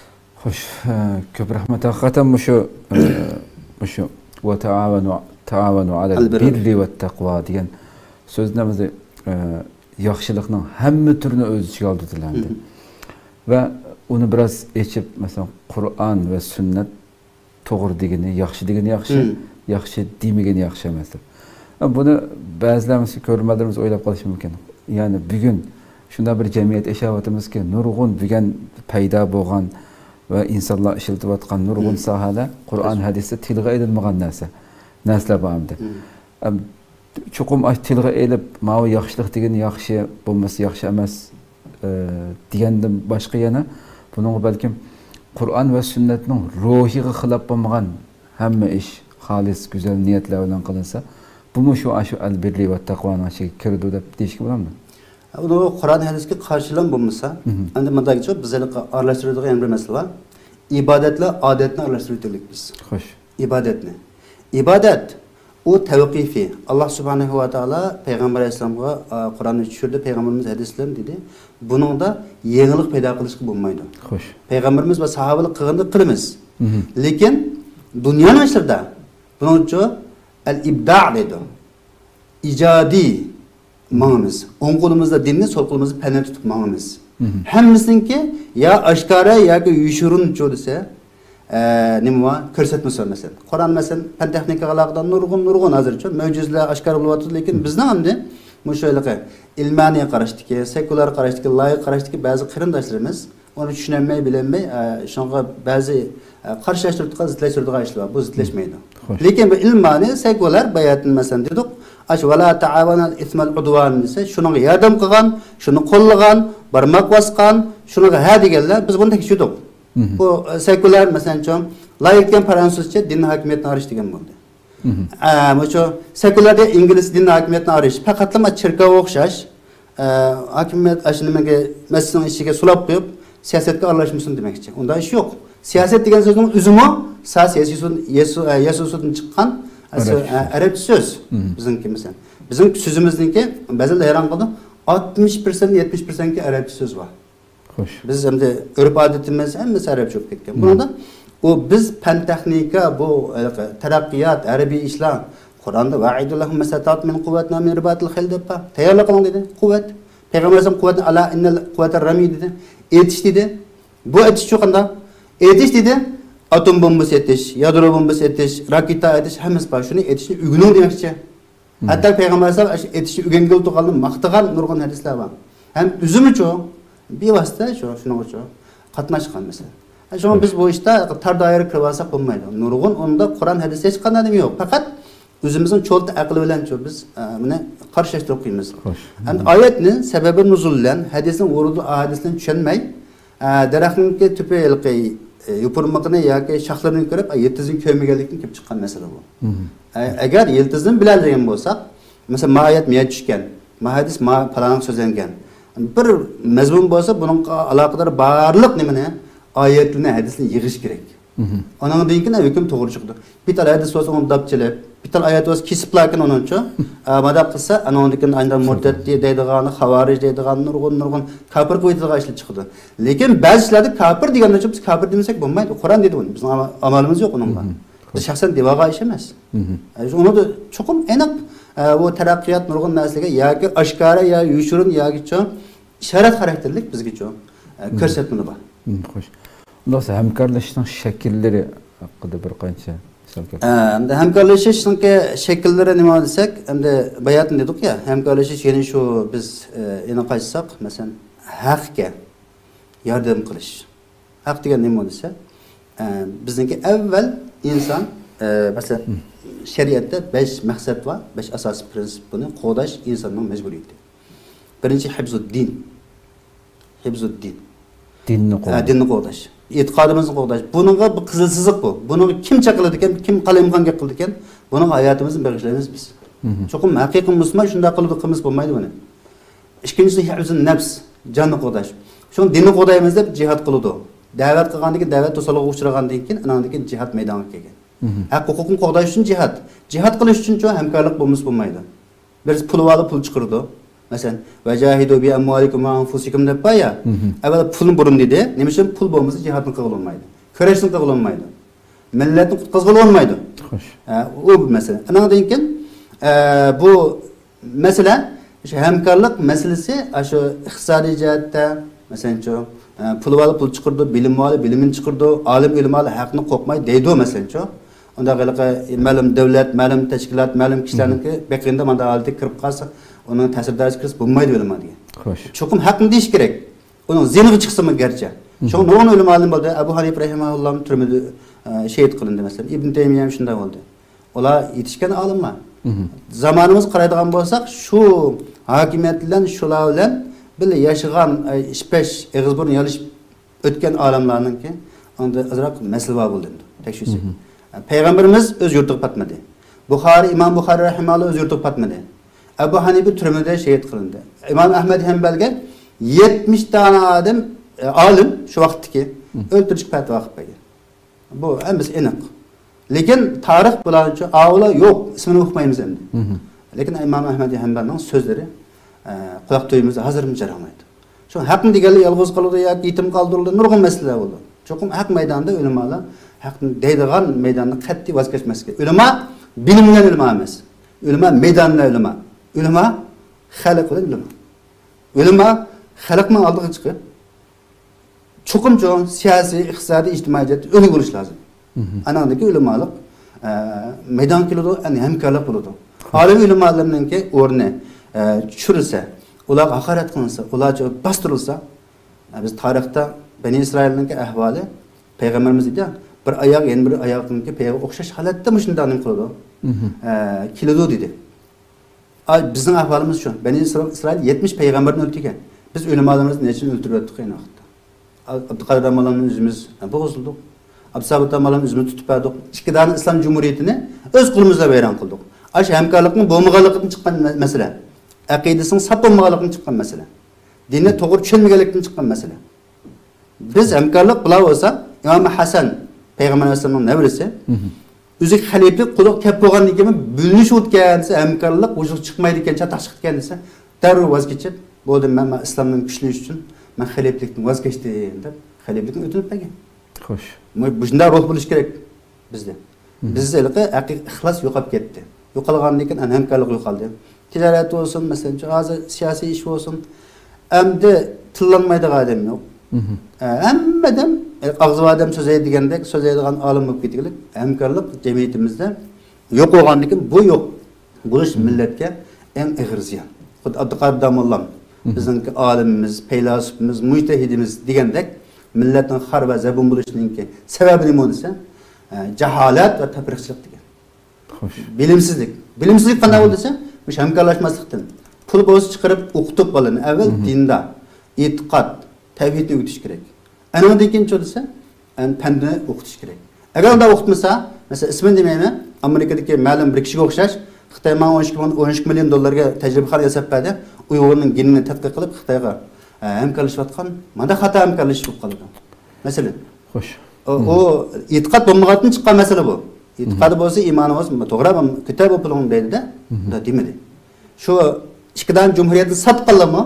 خوش، ئە، كۆپ رەھمەت. ھەقىقەتەن مۇشۇ، ئە، مۇشۇ «ۋە تائاۋەنۇ، تائاۋەنۇ ئەلەل بىررى ۋەت تەقۋا» دېگەن سۆزنىڭ ئۆزى، ئە، ياخشىلىقنىڭ ھەممە تۈرىنى ئۆز ئىچىگە ئالىدۇ دېدى ئەمدى. ۋە ئۇنى بىراز ئېچىپ، مەسىلەن، قۇرئان ۋە سۈننەت توغرا دېگىنى، ياخشى دېگىنى ياخشى، ياخشى دېمىگىنى ياخشى ئەمەس دەپ. بۇنى بەزىلەر، مەسىلەن، كۆرۈرمەنلىرىمىز ئويلاپ قېلىشى مۇمكىن. يەنى بۈگۈن شۇنداق بىر جەمئىيەت ياشاۋاتىمىزكى، نۇرغۇن بۈگۈن پەيدا بولغان ۋە ئىنسانلار ئىشلىتىۋاتقان نۇرغۇن ساھەلەر قۇرئان، ھەدىستە تىلغا ئېلىنمىغان نەرسە، نەرسىلەر بار ئەمدى. ئەم، چوقۇم ئاشۇ تىلغا ئېلىپ، ماۋۇ ياخشىلىق دېگىنى ياخشى، بولمىسا ياخشى ئەمەس، ئە، دېگەندىن باشقا يەنە بۇنىڭغا بەلكىم قۇرئان ۋە سۈننەتنىڭ روھىغا خىلاپ بولمىغان ھەممە ئىش خالىس، گۈزەل نىيەتلەر بىلەن قىلىنسا، بۇمۇ شۇ، ئاشۇ ئەل بىررى ۋە تەقۋانىڭ ئىچىگە كىرىدۇ دەپ دېيىشكە بولامدۇ؟ ئۇنىڭغا قۇرئان، ھەدىسكە قارشىلا بولمىسا، ئەمدى مۇنداق، بىز ھېلىقى ئارىلاشتۇرىدىغان يەنە بىر مەسىلە بار. ئىبادەتلەر ئادەتنى ئارىلاشتۇرۇۋېتىۋاتىمىز. خوش. ئىبادەتنى. ئىبادەت، ئۇ تەۋقىفىي. ئاللا سۇبھانەھۇ ۋە تائالا پەيغەمبەر ئەلەيھىسسالامغا، ئا، قۇرئاننى چۈشۈردى، پەيغەمبىرىمىز ھەدىسلەرنى دېدى. بۇنىڭدا يېڭىلىق پەيدا قىلىشقا بولمايدۇ. خوش. پەيغەمبىرىمىز ۋە ساھابىلەر قىلغىنىنى قىلىمىز. لېكىن دۇنيانىڭ ئىشلىرىدا بۇنىڭچۇ ئەل ئىبدا دەيدۇ. ئىجادىي ماڭىمىز. ئوڭ قولىمىزدا دىننى، سول قولىمىزدا پەننى تۇتۇپ ماڭىمىز. ھەممىسىنىڭكى يا ئاشكارا ياكى يوشۇرۇنچۇ دېسە، ئە، نېمە بار؟ كۆرسەتمىسى بار، مەسىلەن. قۇرئان، مەسىلەن، پەن تېخنىكىغا ئالاقىدار نۇرغۇن، نۇرغۇن ھازىرچۇ مۆجىزىلەر ئاشكارا بولۇۋاتىدۇ، لېكىن بىزنىڭ ئەمدى مۇشۇ ھېلىقى ئىلمانىي قاراشتىكى، سېكۇلار قاراشتىكى، لايىق قاراشتىكى بەزى قېرىنداشلىرىمىز ئۇنى چۈشىنەلمەي، بىلەلمەي، ئە، شۇنىڭغا بەزى، ئە، قارشىلاشتۇرۇۋاتقان، زىتلەشتۈرىدىغان ئىشلار بار. بۇ زىتلەشمەيدۇ. خوش. لېكىن بۇ ئىلمانىي سېكۇلار باياتىن، مەسىلەن، دېدۇق، ئاشۇ «ۋەلا تائاۋەنەل ئىسمەل ئۇدۋان» دېسە، شۇنىڭغا ياردەم قىلغان، شۇنى قوللىغان، بارماق باسقان، شۇنىڭغا ھە دېگەنلەر، بىز بۇنى تەكشۈردۇق. بۇ، ئە، سېكۇلار، مەسىلەنچۇ، لايىق دېگەن فرانسۇزچە دىن ھاكىمىيەتنى ئارىش دېگەن بولدى. ئە، مۇشۇ سېكۇلار دېگەن ئىنگلىز دىن ھاكىمىيەتنى ئارىش. پەقەتلا مانا چېركاۋغا ئوخشاش، ئە، ھاكىمىيەت ئاشۇ نېمىگە، مەسچىتنىڭ ئىچىگە سولاپ قويۇپ، سىياسەتكە ئارىلاشمىسۇن دېمەكچى. ئۇنداق ئىش يوق. سىياسەت دېگەن سۆزنىڭ ئۆزىمۇ ساس يەسۇسۇن، يەسۇ-، ئە، يەسۇسۇدىن چىققان، ئە، سۆ-، ئە، ئەرەبچە سۆز. بىزنىڭكى، مەسىلەن، بىزنىڭ سۆزىمىزنىڭكى بەزىلەر ھەيران قالىدۇ، ئاتمىش پىرسەنت، يەتمىش پىرسەنتكى ئەرەبچە سۆز بار. خوش. بىز ئەمدى ئۆرپ-ئادىتىمىز ھەممىسى ئەرەبچە بولۇپ كەتكەن. بۇنىڭدا ئۇ بىز پەن-تېخنىكا، بۇ ھېلىقى تەرەققىيات، ھەربىي ئىشلار، قۇرئاندا «ۋەئىدۇ لەھۇم مەستەتاتۇم مىن قۇۋۋەتىن ۋە مىن رىباتىل خەيل» دەپ بار. تەييارلىق قىلىڭ دېدى. قۇۋۋەت. پەيغەمبەر ئەلەيھىسسالام «قۇۋۋەتىن ئەلا ئىننەل قۇۋۋەتە رەمي» دېدى. ئېتىش دېدى. بۇ ئېتىش شۇ قانداق؟ ئېتىش دېدى. ئاتوم بومبىسى ئېتىش، يادرو بومبىسى ئېتىش، راكېتا ئېتىش، ھەممىسى بار. شۇنى ئېتىشنى ئۆگىنىڭ دېمەكچى. ھەتتا پەيغەمبەر ئەلەيھىسسالام ئېتىشنى ئۆگەنگىلى تۇرغانلىرىنى ماختىغان نۇرغۇن ھەدىسلەر بار. ھەم ئۆزىمۇچۇ بىۋاسىتە شۇ، شۇنىڭغىچۇ قاتناشقان مەسىلەن. شۇڭا بىز بۇ ئىشتا تار دائىرىگە كىرىۋالساق بولمايدۇ. نۇرغۇن ئۇندا قۇرئان، ھەدىس ھېچقانداق نېمە يوق. پەقەت ئۆزىمىزنىڭ چولتا ئەقلى بىلەنچۇ بىز، ئە، بۇنى قارشىلاشتۇرۇپ قويىمىز. خوش. ئەمدى ئايەتنى سەۋەبى نۇزۇل بىلەن، ھەدىسنىڭ ۋۇرۇدۇ ئاھادىسىنى چۈشەنمەي، ئە، دەرەخنىڭكى تۈپى ھېلىقى، ئە، يوپۇرمىقىنى ياكى شاخلىرىنى كۆرۈپ، ئە، يىلتىزىنى كۆرمىگەنلىكتىن كېلىپ چىققان مەسىلە بۇ. ئە، ئەگەر يىلتىزىنى بىلەلىگەن بولساق، مەسىلەن، ما ئايەت مايەت چۈشكەن، ما ھەدىس ما پالانغا سۆزلەنگەن. بىر مەزمۇن بولسا، بۇنىڭغا ئالاقىدار بارلىق نېمىنى، ئايەتلىرىنى، ھەدىسنى يىغىش كېرەك. ئانىڭدىن كېيىن ھۆكۈم توغرا چىقىدۇ. بىر تال ھەدىس بولسا ئۇنى داپ چېلىپ، بىر تال ئايەت بولسا كېسىپلاكىن ئۇنىڭچۇ. ئە، مانداق قىلسا، ئانىڭدىن كېيىن ئاندىن مۇرتەت دەيدىغان، خاۋارىج دەيدىغان، نۇرغۇن، نۇرغۇن كاپىر قىلىۋېتىدىغان ئىشلار چىقىدۇ. لېكىن بەزى ئىشلاردا كاپىر دېگەندىچۇ بىز كاپىر دېمىسەك بولمايدۇ. قۇرئان دېدى بۇنى. بىزنىڭ ئاما-، ئامالىمىز يوق ئۇنىڭغا. بىز شەخسەن دېۋاغا ئىش ئەمەس. ئە، ئۇنىڭدا چوقۇم ئېنىق، ئە، بۇ تەرەققىيات نۇرغۇن نەرسىلەرگە ياكى ئاشكارا يا يوشۇرۇن ياكىچۇ ئىشارەت خاراكتېرلىك بىزگىچۇ، ئە، كۆرسەتمىلەر بار. خوش. ئۇنداقسا ھەمكارلىشىشنىڭ شەكىللىرى ھەققىدە بىر قانچە مىسال كەلتۈرۈڭ. ئە، ئەمدى ھەمكارلىشىشنىڭكى شەكىللىرى نېمە دېسەك، ئەمدى باياتىن دېدۇق يا، ھەمكارلىشىش يەنى شۇ بىز، ئە، ئېنىق ئايتساق، مەسىلەن، ھەققە ياردەم قىلىش. ھەق دېگەن نېمە دېسە، ئە، بىزنىڭكى ئەۋۋەل ئىنسان، ئە، مەسىلەن، شەرىئەتتە بەش مەقسەت بار، بەش ئاساسىي پىرىنسىپ، بۇنى قوغداش ئىنساننىڭ مەجبۇرىيىتى. بىرىنچى، ھىفزۇددىن. ھىفزۇددىن. دىننى ھە، قوغداش. دىننى قوغداش. ئېتىقادىمىزنى قوغداش. بۇنىڭغا بىر قىزىل سىزىق بۇ. بۇنىڭغا كىم چەك قىلىدىكەن، كىم قالايمىقان گەپ قىلىدىكەن، بۇنىڭغا ھاياتىمىزنى بېغىشلايمىز بىز. چوقۇم ھەقىقىي مۇسۇلمان شۇنداق قىلىدۇ، قىلمىسا بولمايدۇ بۇنى. ئىككىنچىسى، ھىفزۇن نەپس، جاننى قوغداش. شۇڭا دىننى قوغدايمىز دەپ جىھاد قىلىدۇ. دەۋەت قىلغاندىن كېيىن، دەۋەت توسالغۇغا ئۇچرىغاندىن كېيىن، ئاناندىن كېيىن جىھاد مەيدانغا كەلگەن. ھەق ھوقۇقنى قوغداش ئۈچۈن جىھاد. جىھاد قىلىش ئۈچۈنچۇ ھەمكارلىق بولمىسا بولمايدۇ. بىرسى پۇلى بارلا پۇل چىقىرىدۇ. مەسىلەن، «ۋەجاھىدۇ بىئەمۋالىكۇم ۋە ئەنفۇسىكۇم» دەپ بار يا. ئەۋۋەل پۇلنى بۇرۇن دېدى. نېمە ئۈچۈن؟ پۇل بولمىسا جىھادنى قىلغىلى بولمايدۇ. كۈرەشنى قىلغىلى بولمايدۇ. مىللەتنى قۇتقۇزغىلى بولمايدۇ. خوش. ئە، ئۇ بىر مەسىلە. ئانىڭدىن كېيىن، ئە، بۇ مەسىلە، شۇ ھەمكارلىق مەسىلىسى، ئاشۇ ئىقتىسادىي جەھەتتە، مەسىلەنچۇ، ئە، پۇل بارلار پۇل چىقىرىدۇ، بىلىم بارلار بىلىمىنى چىقىرىدۇ، ئالىم ئۆلىمالار ھەقنى قوقماي دەيدۇ، مەسىلەنچۇ. ئۇنداق ھېلىقى مەلۇم دۆلەت، مەلۇم تەشكىلات، مەلۇم كىشىلەرنىڭكى بېقىندا مانداق ھالەتكە كىرىپ قالسا، ئۇنىڭ تەسىر دائىرىسىگە كىرسە بولمايدۇ ئۆلىما دېگەن. خوش. چوقۇم ھەقنى دېيىش كېرەك. ئۇنىڭ زىيىنىغا چىقسىمۇ گەرچە. شۇڭا نۇرغۇن ئۆلىمالىرىمىز بولدى. ئەبۇ ھەنىپە رەھىمەھۇللا تۈرمىدە، ئە، شېھىت قىلىندى، مەسىلەن. ئىبن تەيمىيە ھەم شۇنداق بولدى. ئۇلار يېتىشكەن ئالىملار. زامانىمىزغا قارايدىغان بولساق، شۇ ھاكىمىيەت بىلەن شۇلار بىلەن بىللە ياشىغان، ئە، ئىش-پەش، ئېغىز-بۇرۇن يالىشىپ ئۆتكەن ئالىملارنىڭكى ئۇندا ئازراق مەسىلە بار بولدى ئەمدى، تەكشۈرسەك. ئە، پەيغەمبىرىمىز ئۆز يۇرتىغا پاتمىدى. بۇخارىي، ئىمام بۇخارىي رەھىمەھۇللا ئۆز يۇرتىغا پاتمىدى. ئەبۇ ھەنىپە تۈرمىدە شېھىت قىلىندى. ئىمام ئەھمەد ھەمبەلگە يەتمىش دانە ئادەم، ئە، ئالىم شۇ ۋاقىتتىكى ئۆلتۈرۈشكە پەتىۋا قىلىپ بەرگەن. بۇ ھەممىسى ئېنىق. لېكىن تارىخ بۇلارچۇ ئاۋۇلار يوق، ئىسمىنى ئۇقمايمىز ئەمدى. لېكىن ئىمام ئەھمەد ھەمبەلنىڭ سۆزلىرى، ئە، قۇلاق تۈۋىمىزدە ھازىرمۇ جاراڭلايدۇ. شۇ ھەقنى دېگەنلەر يالغۇز قالىدۇ ياكى يېتىم قالدۇرۇلىدۇ، نۇرغۇن مەسىلىلەر بولىدۇ. چوقۇم ھەق مەيدانىدا ئۆلىمالار ھەقنى دەيدىغان مەيداندا قەتئىي ۋاز كەچمەسلىكى. ئۆلىما بىلىم بىلەن ئۆلىما ئەمەس. ئۆلىما مەيداندا ئۆلىما. ئۆلىما خەلق بىلەن ئۆلىما. ئۆلىما خەلقنىڭ ئالدىغا چىقىپ، چوقۇم چوڭ سىياسىي، ئىقتىسادىي، ئىجتىمائىي جەھەتتە ئۆلگە بولۇش لازىم. ئانىڭدىن كېيىن ئۆلىمالىق، ئە، مەيدانغا كېلىدۇ، ئەنە ھەمكارلىق بولىدۇ. ئالىم ئۆلىمالىرىنىڭكى ئورنى، ئە، چۈشۈرۈلسە، ئۇلارغا ھاقارەت قىلىنسا، ئۇلارچە باستۇرۇلسا، ئە، بىز تارىختا بەنى ئىسرائىلنىڭكى ئەھۋالى، پەيغەمبىرىمىز دېدى، بىر ئاياغ يەنە بىر ئاياغنىڭكى پېيىغا ئوخشاش ھالەتتە مۇشۇنداق نېمە قىلىدۇ؟ ئە، كېلىدۇ دېدى. ئاي، بىزنىڭ ئەھۋالىمىز شۇ. بەنى ئىسرا-، ئىسرائىل يەتمىش پەيغەمبەرنى ئۆلتۈرگەن. بىز ئۆلىمالىرىمىزنى نەچچىنى ئۆلتۈرۈۋەتتۇق ئەينى ۋاقىتتا. ئا-، ئابدۇقادىر داموللامنى ئۆزىمىز بوغۇزلىدۇق. ئابدۇسابىت داموللامنى ئۆزىمىز تۇتۇپ بەردۇق. ئىككى دانە ئىسلام جۇمھۇرىيىتىنى ئۆز قولىمىزدا ۋەيران قىلدۇق. ئاشۇ ھەمكارلىقنىڭ بولمىغانلىقىدىن چىققان مە-، مەسىلە. ئەقىدىسىنىڭ ساپ بولمىغانلىقىدىن چىققان مەسىلە. دىننى توغرا چۈشەنمىگەنلىكتىن چىققان مەسىلە. بىز ھەمكارلىق بۇلار بولسا، ئىمام ھەسەن پەيغەمبەر ئەلەيھىسسالامنىڭ نەۋرىسى. ئۆزى خەلىپىلىك قۇللۇق كەپ بولغاندىن كېيىن بۆلۈنۈشۈپ ئۆتكەن دېسە، ھەمكارلىق ۋۇجۇدقا چىقمايدىكەن، چاتاق چىقىدىكەن دېسە، دەررۇ ۋاز كېچىپ، بولدى، مەن، مەن ئىسلامنىڭ كۈچلىنىشى ئۈچۈن مەن خەلىپىلىكتىن ۋاز كەچتىم دەپ، خەلىپىلىكنى ئۆتۈنۈپ بەرگەن. خوش. مۇ-، مۇشۇنداق روھ بولۇشى كېرەك بىزدە. بىزدە ھېلىقى ھەقىقىي ئىخلاس يوقاپ كەتتى. يوقالغاندىن كېيىن ئەنە ھەمكارلىق يوقالدى. تىجارەت بولسۇن، مەسىلەن، ھازىر سىياسىي ئىش بولسۇن، ئەمدى تىللانمايدىغان ئادەم يوق. ئە، ھەممە ئادەم، ئە، ئاغزى بار ئادەم سۆزلەيدۇ دېگەندەك سۆزلەيدىغان ئالىم بولۇپ كېتىۋېلىپ، ھەمكارلىق جەمئىيىتىمىزدە يوق بولغاندىن كېيىن بۇ يوق بولۇش مىللەتكە ئەڭ ئېغىر زىيان. خۇددى ئابدۇقادىر داموللام، بىزنىڭكى ئالىمىمىز، پەيلاسوپىمىز، مۇجتەھىدىمىز دېگەندەك، مىللەتنىڭ خار ۋە زەبۇن بولۇشىنىڭكى سەۋەبى نېمە دېسە، ئە، جاھالەت ۋە تەپرىقىچىلىك دېگەن. خوش. بىلىمسىزلىك. بىلىمسىزلىك قانداق بولدى دېسە، مۇشۇ ھەمكارلاشماسلىقتىن. پۇل بولسا چىقىرىپ ئوقۇتۇپ بالىنى. ئەۋۋەل دىندا، ئېتىقاد، تەۋھىدنى ئۆگىتىش كېرەك. ئەنىڭدىن كېيىنچۇ دېسە، ئەن پەندنى ئوقۇتۇش كېرەك. ئەگەر ئۇنداق ئوقۇتمىسا، مەسىلەن، ئىسمىنى دېمەيمەن، ئامېرىكىدىكى مەلۇم بىر كىشىگە ئوخشاش، خىتاي ماڭا ئون ئىككى مىڭ، ئون ئىككى مىليون دوللارغا تەجرىبىخانا ياساپ بەردى. ئۇيغۇرنىڭ گېنىنى تەتقىق قىلىپ، خىتايغا، ئە، ھەمكارلىشىۋاتقان، مانداق خاتا ھەمكارلىشىش بولۇپ قالىدۇ. مەسىلەن، خوش. ئۇ، ئۇ ئېتىقاد بولمىغاندىن چىققان مەسىلە بۇ. ئېتىقادى بولسا، ئىمانى بولسا، توغرا، كۆتەر بۇ پۇلۇڭنى دەيدۇ-دە، ئۇنداق دېمىدى. شۇ ئىككى دانە جۇمھۇرىيەتنى ساتقانلارمۇ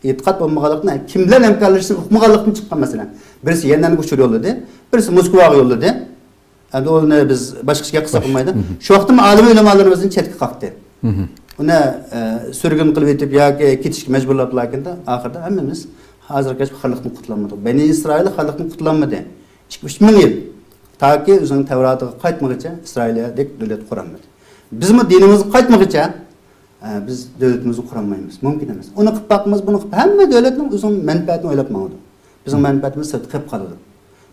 ئېتىقاد بولمىغانلىقتىن، كىم بىلەن ھەمكارلىشىشنى ئۇقمىغانلىقتىن چىققان مەسىلە. بىرسى يەننەنگە ئۇچۇر يوللىدى، بىرسى موسكۋاغا يوللىدى. ئەمدى ئۇنى بىز باشقىچە گەپ قىلساق بولمايدۇ. شۇ ۋاقىتتا ئالىم ئۆلىمالىرىمىزنى چەتكە قاقتى. ئۇنى، ئە، سۈرگۈن قىلىۋېتىپ ياكى كېتىشكە مەجبۇرلاپ، لېكىن ئاخىرىدا ھەممىمىز ھازىرغىچە خارلىقتىن قۇتۇلالمىدۇق. بەنى ئىسرائىل خارلىقتىن قۇتۇلالمىدى. ئىككى، ئۈچ مىڭ يىل. تاكى ئۆزىنىڭ تەۋراتىغا قايتمىغىچە ئىسرائىلىيەدەك دۆلەت قۇرالمىدى. بىزمۇ دىنىمىزغا قايتمىغىچە، ئە، بىز دۆلىتىمىزنى قۇرالمايمىز. مۇمكىن ئەمەس. ئۇنى قىلىپ باقىمىز، بۇنى قىلىپ، ھەممە دۆلەتنىڭ ئۆزىنىڭ مەنپەئەتىنى ئويلاپ ماڭىدۇ. بىزنىڭ مەنپەئەتىمىز سىرتتا قېلىپ قالىدۇ.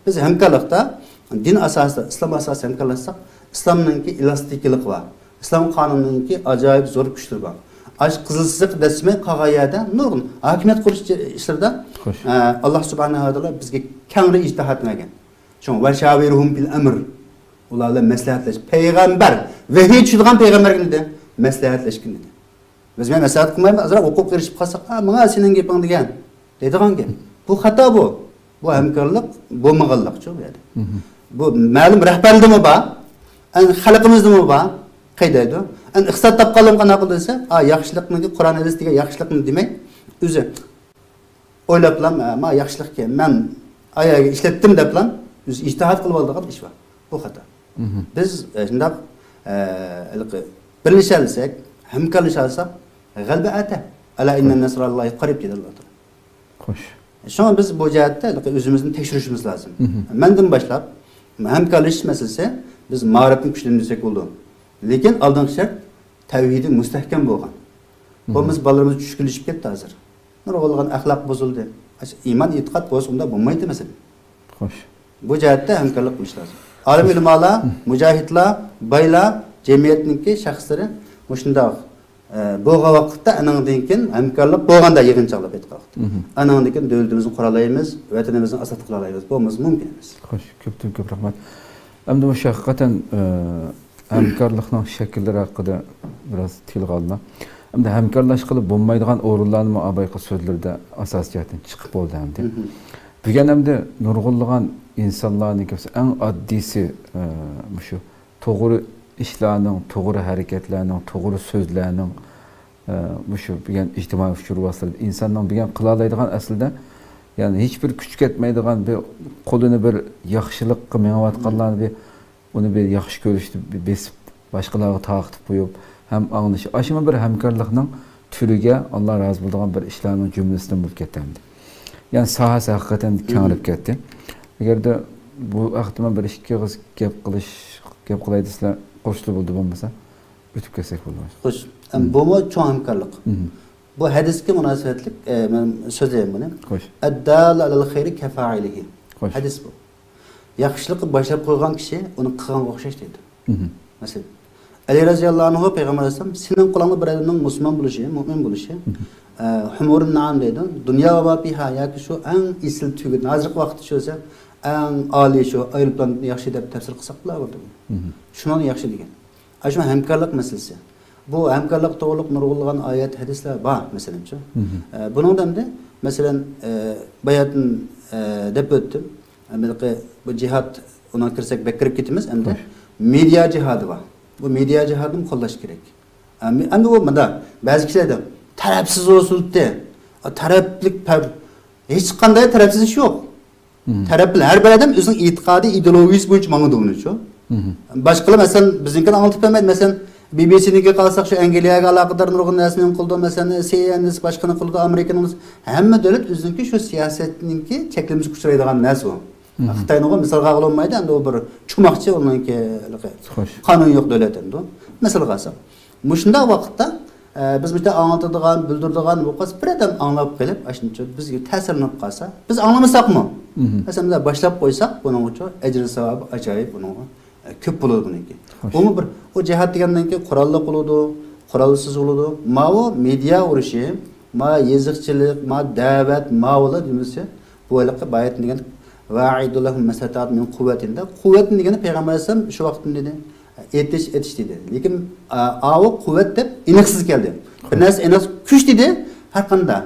بىز ھەمكارلىقتا دىن ئاساسىدا، ئىسلام ئاساسىدا ھەمكارلاشساق، ئىسلامنىڭكى ئېلاستىكىلىقى بار. ئىسلام قانۇنىنىڭكى ئاجايىپ زور كۈچلىرى بار. ئاشۇ قىزىل سىزىق دەسسىمەي قالغان يەردە نۇرغۇن ھاكىمىيەت قۇرۇش ئىشلىرىدا، خوش. ئە، ئاللا سۇبھانەھۇ ۋە تائالا بىزگە كەڭرى ئىجتىھادنى بەرگەن. شۇڭا، «ۋەشاۋىرھۇم فىل ئەمر»، ئۇلار بىلەن مەسلىھەتلەش. پەيغەمبەر، ۋەھىي چۈشىدىغان پەيغەمبەرگە نېمە دېدى؟ مەسلىھەتلەشكىن دېدى. بىز بىلەن مەسلىھەت قىلمايمىز، ئازراق ھوقۇق ئېرىشىپ قالساق، «ئا، ماڭا سېنىڭ گېپىڭ» دېگەن، دەيدىغان گەپ. بۇ خاتا بۇ. بۇ ھەمكارلىق بولمىغانلىقچۇ بۇ يەردە. بۇ مەلۇم رەھبەرلىكتىمۇ بار، ئەن خەلقىمىزدىمۇ بار، قەيدەيدۇ. ئەن ئىقتىساد تاپقانلىرىمۇ قانداق قىلدى دېسە، «ئا، ياخشىلىقنىڭكى قۇرئان ھەدىس دېگەن ياخشىلىقنى» دېمەي، ئۆزى ئويلاپلا، «ما، ما ياخشىلىقكەن، مەن ئاياغىغا ئىشلەتتىم» دەپلا، ئۆزى ئىجتىھات قىلىپ ئالىدىغان ئىش بار. بۇ خاتا. بىز، ئە، شۇنداق، ئە، ھېلىقى بىرلىشەلىسەك، ھەمكارلىشالىساق، غەلىبە ئەتە. ئەلا ئىننە نەسراللاھى قەرىب دېدى ئاللا تائالا. خوش. شۇڭا بىز بۇ جەھەتتە ھېلىقى ئۆزىمىزنى تەكشۈرۈشىمىز لازىم. مەندىن باشلاپ، ھەمكارلىشىش مەسىلىسى، بىز مائارىپنى كۈچلەندۈرسەك بولىدۇ. لېكىن ئالدىنقى شەرت تەۋھىدى مۇستەھكەم بولغان. بولمىسا بالىلىرىمىز چۈشكۈنلىشىپ كەتتى ھازىر. نۇرغۇنلىغان ئەخلاق بۇزۇلدى. ئىمان ئېتىقاد بولسا ئۇنداق بولمايتتى مەسىلەن. خوش. بۇ جەھەتتە ھەمكارلىق قىلىش لازىم. ئالىم ئۆلىمالار، مۇجاھىدلار، بايلار، جەمئىيەتنىڭكى شەخسلىرى مۇشۇنداق، ئە، بولغان ۋاقىتتا ئانىڭدىن كېيىن ھەمكارلىق بولغاندا يىغىنچاقلاپ ئېيتقان ۋاقىتتا. ئانىڭدىن كېيىن دۆلىتىمىزنى قۇرالايمىز، ۋەتىنىمىزنى ئازاد قىلالايمىز. بولمىسا مۇمكىن ئەمەس. خوش، كۆپتىن كۆپ رەھمەت. ئەمدى مۇشۇ ھەقىقەتەن، ئە، ھەمكارلىقنىڭ شەكىللىرى ھەققىدە بىراز تىلغا ئالما. ئەمدى ھەمكارلاشقىلى بولمايدىغان ئورۇنلارنىمۇ ئابايقا سۆزلىرىدە ئاساسىي جەھەتتىن چىقىپ بولدى ئەمدى. بۈگۈن ئەمدى نۇرغۇنلىغان ئىنسانلارنىڭ كۆپسى ئەڭ ئاددىيسى، ئە، مۇشۇ توغرا ئىشلارنىڭ، توغرا ھەرىكەتلەرنىڭ، توغرا سۆزلەرنىڭ، ئە، مۇشۇ بۈگۈن ئىجتىمائىي ئۇچۇر ۋاسىتىلىرىدە ئىنساننىڭ بۈگۈن قىلالايدىغان ئەسلىدە، يەنى ھېچبىر كۈچ كەتمەيدىغان بىر قولىنى بىر ياخشىلىققا مېڭىۋاتقانلارنى بىر ئۇنى بىر ياخشى كۆرۈشتە بېسىپ، باشقىلارغا تارقىتىپ قويۇپ، ھەم ئاڭلىشى. ئاشۇمۇ بىر ھەمكارلىقنىڭ تۈرىگە ئاللا رازى بولىدىغان بىر ئىشلارنىڭ جۈملىسىدىن بولۇپ كەتتى ئەمدى. يەنى ساھەسى ھەقىقەتەن كەڭىيىپ كەتتى. ئەگەردە بۇ ھەقتە مەن بىر ئىككى ئېغىز گەپ قىلىش، گەپ قىلاي دېسىلەر، قوشۇلۇپ بولدى، بولمىسا ئۆتۈپ كەتسەك بولىدۇ. خوش. ئەم، بۇمۇ چوڭ ھەمكارلىق. بۇ ھەدىسكە مۇناسىۋەتلىك، ئە، مەن سۆزلەيمەن بۇنى. خوش. ئەددالۇ ئەلەل خەيرى كەفائىلىھى. خوش. ھەدىس بۇ. ياخشىلىققا باشلاپ قويغان كىشى ئۇنى قىلغانغا ئوخشاش دەيدۇ. مەسىلەن، ئەلى رەزىياللاھۇ ئەنھۇ پەيغەمبەر ئەلەيھىسسالام، سېنىڭ قولۇڭدا بىر ئادەمنىڭ مۇسۇلمان بولۇشى، مۇئمىن بولۇشى، ئە، ھۇمۇرۇن نەئەم دەيدۇ. دۇنيا ۋە ما فىھا ياكى شۇ ئەڭ ئېسىل تۈگۈن، ھازىرقى ۋاقىتتا چۈشۈرسە، ئەڭ ئالىي شۇ ئايروپىلان ياخشى دەپ تەپسىر قىلساق بولىدۇ. شۇنىڭدىن ياخشى دېگەن. ئاشۇ ھەمكارلىق مەسىلىسى. بۇ ھەمكارلىق توغرۇلۇق نۇرغۇنلىغان ئايەت، ھەدىسلەر بار، مەسىلەنچۇ. ئە، بۇنىڭدا ئەمدى، مەسىلەن، ئە، باياتىن، ئە، دەپ ئۆتتۈم. ئەمدى بۇ جىھاد، ئۇنىڭغا كىرسەك بەك كىرىپ كېتىمىز. ئەمدى مېدىيا جىھادى بار. بۇ مېدىيا جىھادىنى قوللاش كېرەك. ئەمدى، ئەمدى ئۇ مۇندا بەزى كىشىلەر دەيدۇ، تەرەپسىز بولسۇن دېدى. تەرەپلىك، ھېچقانداق تەرەپسىز ئىش يوق. تەرەپ بىلەن ھەر بىر ئادەم ئۆزىنىڭ ئېتىقادى، ئىدېئولوگىيىسى بويىچە ماڭىدۇ بۇنىچۇ. باشقىلار، مەسىلەن، بىزنىڭكىنى ئاڭلىتىپ بەرمەيدۇ. مەسىلەن، بى بى سىنىڭكىگە قارىساق، شۇ ئەنگلىيەگە ئالاقىدار نۇرغۇن نەرسىنى قىلىدۇ. مەسىلەن، سى ئېن ئېن باشقىنى قىلىدۇ، ئامېرىكىنىڭ. ھەممە دۆلەت ئۆزىنىڭكى شۇ سىياسەتنىڭكى چەكلىمىسىگە ئۇچرايدىغان نەرسە ئۇ. خىتاينىڭغۇ مىسالغا ئالغىلى بولمايدۇ، ئەمدى ئۇ بىر چوماقچى، ئۇنىڭكى قانۇنى يوق دۆلەت ئەمدى ئۇ. مىسالغا ئالساق. مۇشۇنداق ۋاقىتتا، ئە، بىز مۇشۇنداق ئاڭلىتىدىغان، بىلدۈرىدىغان بولۇپ قالسا، بىر ئادەم ئاڭلاپ قېلىپ، ئاشۇنچە بىزگە تەسىرلىنىپ قالسا، بىز ئاڭلىمىساقمۇ؟ مەسىلەن، بىر باشلاپ قويساق، بۇنىڭغىچۇ ئەجرى ساۋابى ئاجايىپ، بۇنىڭغا، ئە، كۆپ بولىدۇ بۇنىڭكى. خوش. بۇمۇ بىر، ئۇ جىھاد دېگەندىن كېيىن قوراللىق بولىدۇ، قورالسىز بولىدۇ. ماۋۇ مېدىيا ئۇرۇشى، ما يېزىقچىلىق، ما دەۋەت، ماۋۇلار جۈملىسى، بۇ ھېلىقى باياتىن دېگەن، ۋەئىدۇ لەھۇم مەستەتەئتۇم مىن قۇۋۋەتىن دە، قۇۋۋەتىن دېگەننى پەيغەمبەر ئەلەيھىسسالام شۇ ۋاقىتتا دېدى. ئېتىش، ئېتىش دېدى. لېكىن، ئا، ئاۋۇ قۇۋۋەت دەپ ئېنىقسىز كەلدى. بىر نەرسە ئېنىق، كۈچ دېدى، ھەر قانداق.